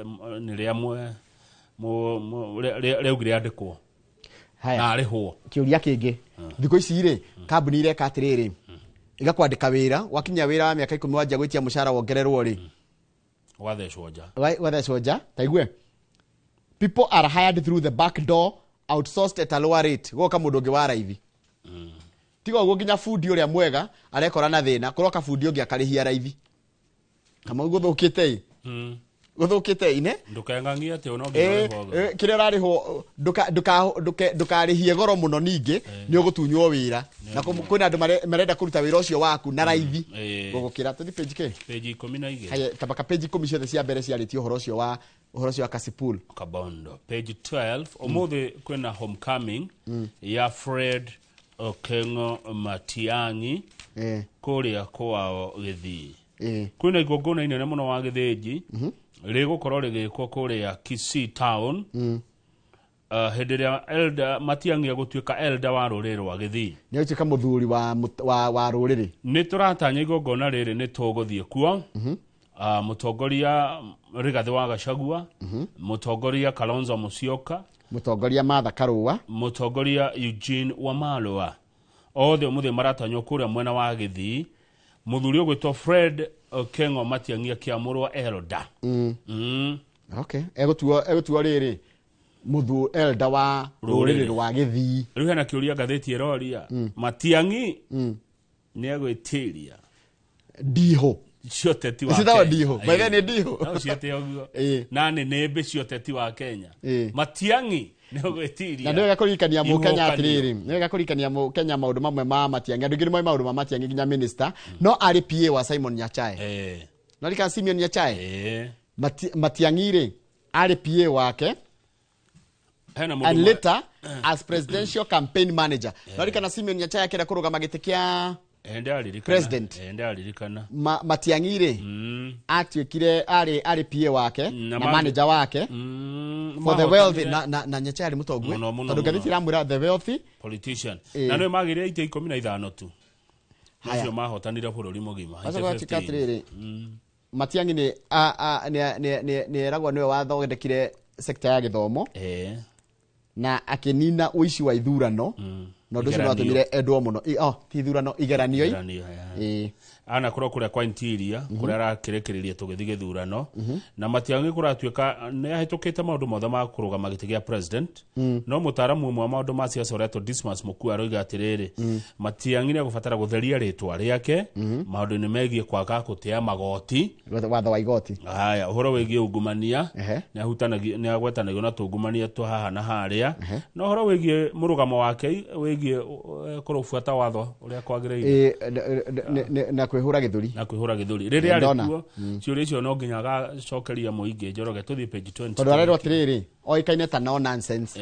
rĩaugire andĩkwo na arĩhwo. Kĩũria kĩngĩ, thikũ ici rĩ, kambuni ireka atĩrĩrĩ, igakwandĩka wĩra, wakinya wĩra wa mĩaka 10 wanjia gwĩtia mũcara wongererwo rĩ, wathecwo nja. Wathecwo nja. Taigue, people are hired through the back door, outsourced at a lower rate. Goka mũndũ ũngĩ wa raithi. Tiga ũguo nginya bundi ũrĩa mwega arekora na thĩna, kũroka bundi ũngĩ akarĩhia raithi. Kama gũthũkĩte ĩ. Gũthũkĩte ine. Ndũkeng'ang'ie atĩ no nginya ũrĩhwo. Kĩrĩa ũrarĩhwo ndũkarĩhie goro mũno ningĩ nĩ ũgũtunywo wĩra. Na kwĩna andũ marenda kũruta wĩra ũcio waku na raithi. Gũgũkĩra. Tũthiĩ page kĩ? Page 12. Haya, tabaka page 10 ciothe cia mbere ciarĩtie ũhoro ũcio wa Kasipul. Kabondo. Page 12. Ũmũthĩ kwĩna homecoming ya Fred Okengo Matiang'i kũrĩa kwao Gĩthii. Kwĩna igongona inene mũno wa Gĩthĩnji rĩgũkorwo rĩgĩkwo kũrĩa Kisii town. Hĩndĩ ĩrĩa elder Matiang'i egũtuĩka elder wa rũrĩrĩ rwa Gĩthii. Nĩ egũtuĩka mũthuri wa rũrĩrĩ. Nĩ tũratanya igongona rĩrĩ nĩ tũgũthiĩ kuo. Mũtongoria Rigathĩ wa Gachagua, mũtongoria Kalonzo Musyoka, mũtongoria Martha Karua, mũtongoria Eugene Wamalwa, othe ũmũthĩ maratanywo kũrĩa mwena wa Gĩthii. Mũthuri ũgwĩtwo Fred Okengo Matiang'i akĩamũrwo elder. Okay. Egũtuo rĩrĩ mũthu elder wa rũrĩrĩ rwa Gĩthii. Rĩu hena kĩũria ngathĩti ĩroria, Matiang'i nĩ egwĩtiria ndiho cioteti wa Kenya. Ndiho. By then ndiho. No ciete ũguo. Na nĩ nĩmbĩ cioteti wa Kenya. Matiang'i nĩ ũgwĩtiria. Na nĩ wega kũririkania Mũkenya atĩrĩrĩ, nĩ wega kũririkania Mũkenya maũndũ mamwe ma Matiang'i. Andũ aingĩ nĩ moĩ maũndũ ma Matiang'i nginya minister, no arĩ PA wa Simon Nyachae. No rika Simeon Nyachae. Matiang'i rĩ, arĩ PA wake. And later as presidential campaign manager. No rika na Simeon Nyachae akĩenda kũrũgama gĩtĩ kĩa president. Matiang'i rĩ, atuĩkire arĩ PA wake na manager wake for the wealthy na Nyachae arĩ mũtongu tondũ ngathĩti ĩramwĩra the wealthy politician. Na nĩwe magĩrĩire itĩ 15 tu. Macio mahotanire bũrũri mũgima. Gatuĩka atĩrĩrĩ, Matiang'i nĩ eragwo nĩwe wathondekire sekta ya gĩthomo na akĩnina ũici wa ithurano. Na ũndũ ũcio nĩ watũmire endwo mũno. Ti ithurano, igeranio. Anakorwo kũrĩa kwa interior kũrĩa arakĩrekereria tũgĩthiĩ gĩthurano. Na Matiang'i kũratuĩka nĩ ahĩtũkĩte maũndũ mothe ma kũrũgama gĩtĩ gĩa president. No mũtaaramu ũmwe wa maũndũ ma siasa ũretwo Dismas Mukua aroiga atĩrĩrĩ, Matiang'i nĩ egũbatara gũtheria rĩtwa rĩake maũndũ-inĩ megiĩ kwaga gũtĩa magoti, watho wa igoti. Haya, ũhoro wĩgiĩ ungumania nĩ agwetanagio na tũungumania twa haha na harĩa. Na ũhoro wĩgiĩ mũrũgamo wake wĩgiĩ kũrũbuata watho ũrĩa kwagĩrĩire na kwĩhũra gĩthũri. Na kwĩhũra gĩthũri. Rĩrĩa arĩ kuo, ciũria icio no nginya agacokeria mũingĩ. Njoroge, tũthiĩ page 20. Tondũ arerwo atĩrĩrĩ, oĩkaine ta no nonsense.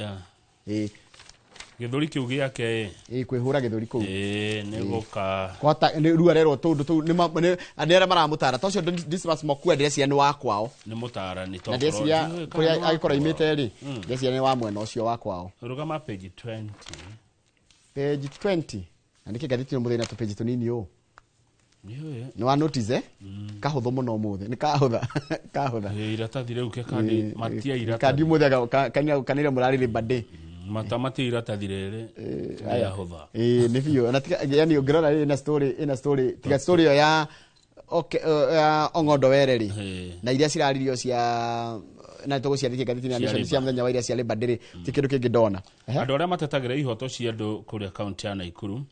Gĩthũri kĩu gĩake kwĩhũra gĩthũri kũu. Nĩ gũka kwata rĩu arerwo tũndũ tũu nĩ arĩa maramũtara. Ta ũcio Dismas Mokua ndĩreciria nĩ wa kwao. Nĩ mũtarani Na ndĩreciria kũrĩa agĩkorwo aimĩte rĩ, ndĩreciria nĩ wa mwena ũcio wa kwao. Rũgama page 20. Page 20. Na nĩkĩ ngathĩti ĩno mũthĩ ĩna tũpage tũnini ũũ? Nĩ wa notice kahũthũ mũno ũmũthĩ. Nĩ kahũtha. Kahũtha. Iratathi rĩu ke kandi matia iratathi. Kandi ũmũthĩ kanire mũrarĩ Labor Day. Matia iratathi rĩrĩ rĩahũtha. Nĩ biũ. Na tiga, yani ũngĩrora ĩna story, ĩna story, tiga story ĩyo ya Ong'ondo Were rĩ, na iria ciraririo cia na tũgũciandĩkia ngathĩti-inĩ ya Nation cia mũthenya wa iria cia Labour Day ti kĩndũ kĩngĩ ndona. Andũ arĩa matetagĩra ihoto cia andũ kũrĩa kaunti ya Nakuru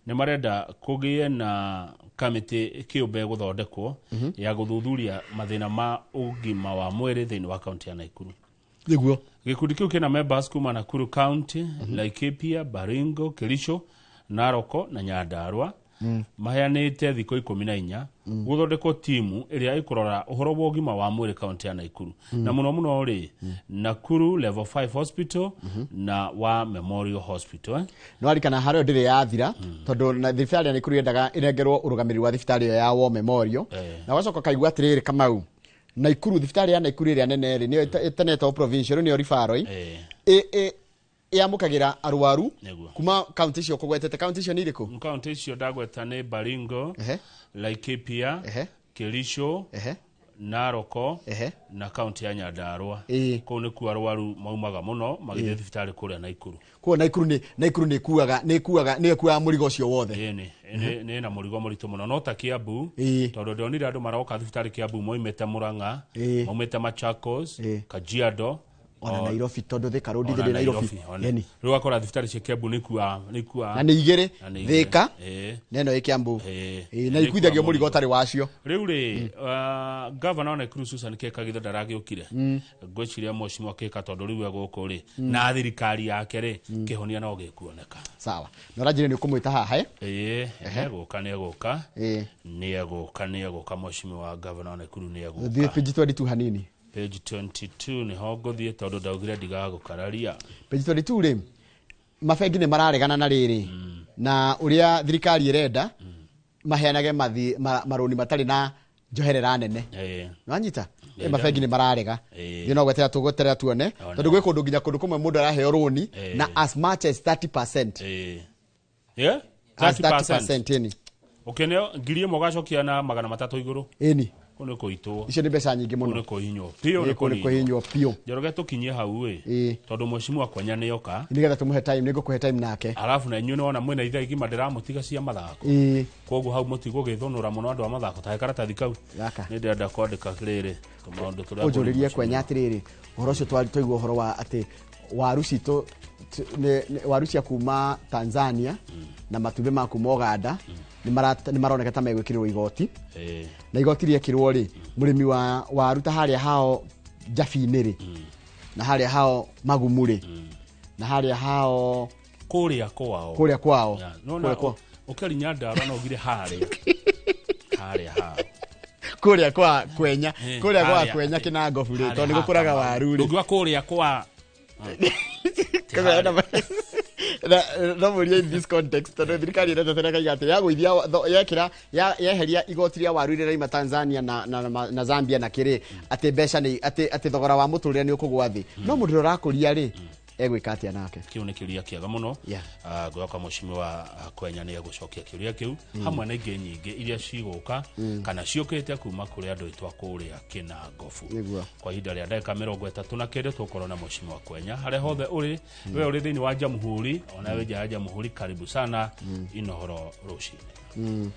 nĩ marenda kũgĩe na kamĩtĩ kĩũmbe gũthondekwo ya gũthuthuria mathĩna ma ũgima wa mwĩrĩ thĩinĩ wa kaunti ya Nakuru. Nĩguo gĩkundi kĩu kĩna members kuma Nakuru County, Laikipia, Baringo, Kericho, Narok na Nyandarua. Maheanĩte thikũ 14 gũthondekwo timu ĩrĩa ĩkũrora ũhoro wa ũgima wa mwĩrĩ kaunti ya Nakuru. Na mũno mũno rĩ Nakuru Level 5 Hospital na wa Memorial Hospital. No arikana harĩa ndĩrĩ yathira tondũ na thibitarĩ ya Nakuru yendaga ĩnengerwo ũrũgamĩrĩri wa thibitarĩ ĩyo ya War Memorial. Na wacoka kaigua atĩrĩrĩ Kamau, Nakuru thibitarĩ ya Nakuru ĩrĩa nene rĩ nĩyo ĩtanetwo provincial nĩyo referral yamũkagĩra arwaru kuma kaunti icio kũgwetete. Kaunti icio nĩ irĩkũ? Kaunti icio ndagweta nĩ Baringo, Laikipia, Kericho, Narok na kaunti ya Nyandarua. Kũu nĩkuo arwaru maumaga mũno magĩthiĩ thibitarĩ kũrĩa Nakuru. Kũu Nakuru nĩ Nakuru nĩ kuaga nĩ kuaga nĩ kuaga mũrigo ũcio wothe. Ĩĩ nĩ na mũrigo mũritũ mũno no ta Kiambu tondũ ndonire andũ maroka thibitarĩ Kiambu moimĩte Murang'a, moimĩte Machakos, Kajiado, ona Nairobi tondũ Thika Road ithĩ Nairobi. Yani rĩu akora thibitarĩ cia Kiambu nĩ kuwa na nĩ igĩrĩ Thika na ĩno ĩ Kiambu na ikuithagio mũrigo ũtarĩ wacio. Rĩu rĩ gavana wa Nakuru Susan Kĩka githo ndaragĩũkire ngwĩciria mheshimiwa Kĩka tondũ rĩu egũkũ rĩ na thirikari yake rĩ kĩhonia no gĩkuoneka. Sawa, na ũranjĩre nĩ ũkũmwĩta haha ĩĩ nĩegũka nĩegũka nĩegũka nĩegũka mheshimiwa gavana wa Nakuru nĩegũka. Thiĩ page 22 hanini. Page 22 nĩho ngũthiĩ tondũ ndaugire ndigagũkararia. Page 22 rĩ mabengi nĩ mararegana na rĩrĩ na ũrĩa thirikari ĩrenda maheanage marũni matarĩ na njoherera nene. Nĩwanyita? Mabengi nĩ mararega. Thiĩ no gweterera tũgweterera tuone tondũ gwĩ kũndũ nginya kũndũ kũmwe mũndũ araheo rũni na as much as 30%. Yeah? 30% ĩni. Ũkĩneo 1,000 ũgacokia na 300 igũrũ. Ĩni. Kũu nĩ kũitwo. Icio nĩ mbeca nyingĩ mũno. Kũu nĩ kũhihinywo biũ. Nĩ kũhihinywo biũ. Njoroge tũkinyie hau ĩ tondũ mheshimiwa Kwenya nĩoka. Nĩgetha tũmũhe time, nĩngũkũhe time nake. Alafu na inyuĩ nĩwona mwĩna ithaa igima ndĩramũtiga cia mathako. Koguo hau mũtigũgĩthũnũra mũno andũ a mathako ta he karatathi kau. Nĩ ndĩrenda kwandĩka rĩrĩ tũmaũndũ tũrĩa ũnjũrĩrie Kwenya atĩrĩrĩ ũhoro ũcio twaigua ũhoro wa atĩ waru citũ waru cia kuma Tanzania na matumbĩ ma kuma Uganda nĩ maroneka ta megwĩkĩrĩrwo igoti. Na igoti rĩekĩrwo rĩ mũrĩmi wa waru ta harĩa hao Njabi-inĩ rĩ na harĩa hao Magumu rĩ na harĩa hao kũrĩa kwao kũrĩa kwao ũkĩri Nyandarua no ugire harĩa harĩa hao kũrĩa kwa Kwenya kũrĩa kwa Kwenya Kĩnangobu rĩ tondũ nĩ gũkũraga waru rĩ ũngiuga kũrĩa kwa no mũrie in this context tondũ thirikari ĩretetera kaiga atĩ yagũithia yekĩra yeheria igoti rĩa waru rĩrĩa raima Tanzania na Zambia na kĩrĩ atĩ mbeca nĩ atĩ thogora wa mũtũrĩre nĩ ũkũgwa thĩ no mũndũ ũrĩa ũrakũria rĩ egwĩka atĩa nake? Kĩu nĩ kĩũria kĩega mũno. Ngwĩhoka mheshimiwa Kwenya nĩ egũcokia kĩũria kĩu hamwe na ingĩ nyingĩ iria cigũka kana ciũkĩte kuma kũrĩ andũ aitũ a kũrĩa Kĩnangobu. Kwa ihinda rĩa ndagĩka 39 tũgũkorwo na mheshimiwa Kwenya harĩa hothe ũrĩ we ũrĩ thĩinĩ wa Jamhuri ona wĩ nja ya Jamhuri, karibu sana Inooro rũcinĩ.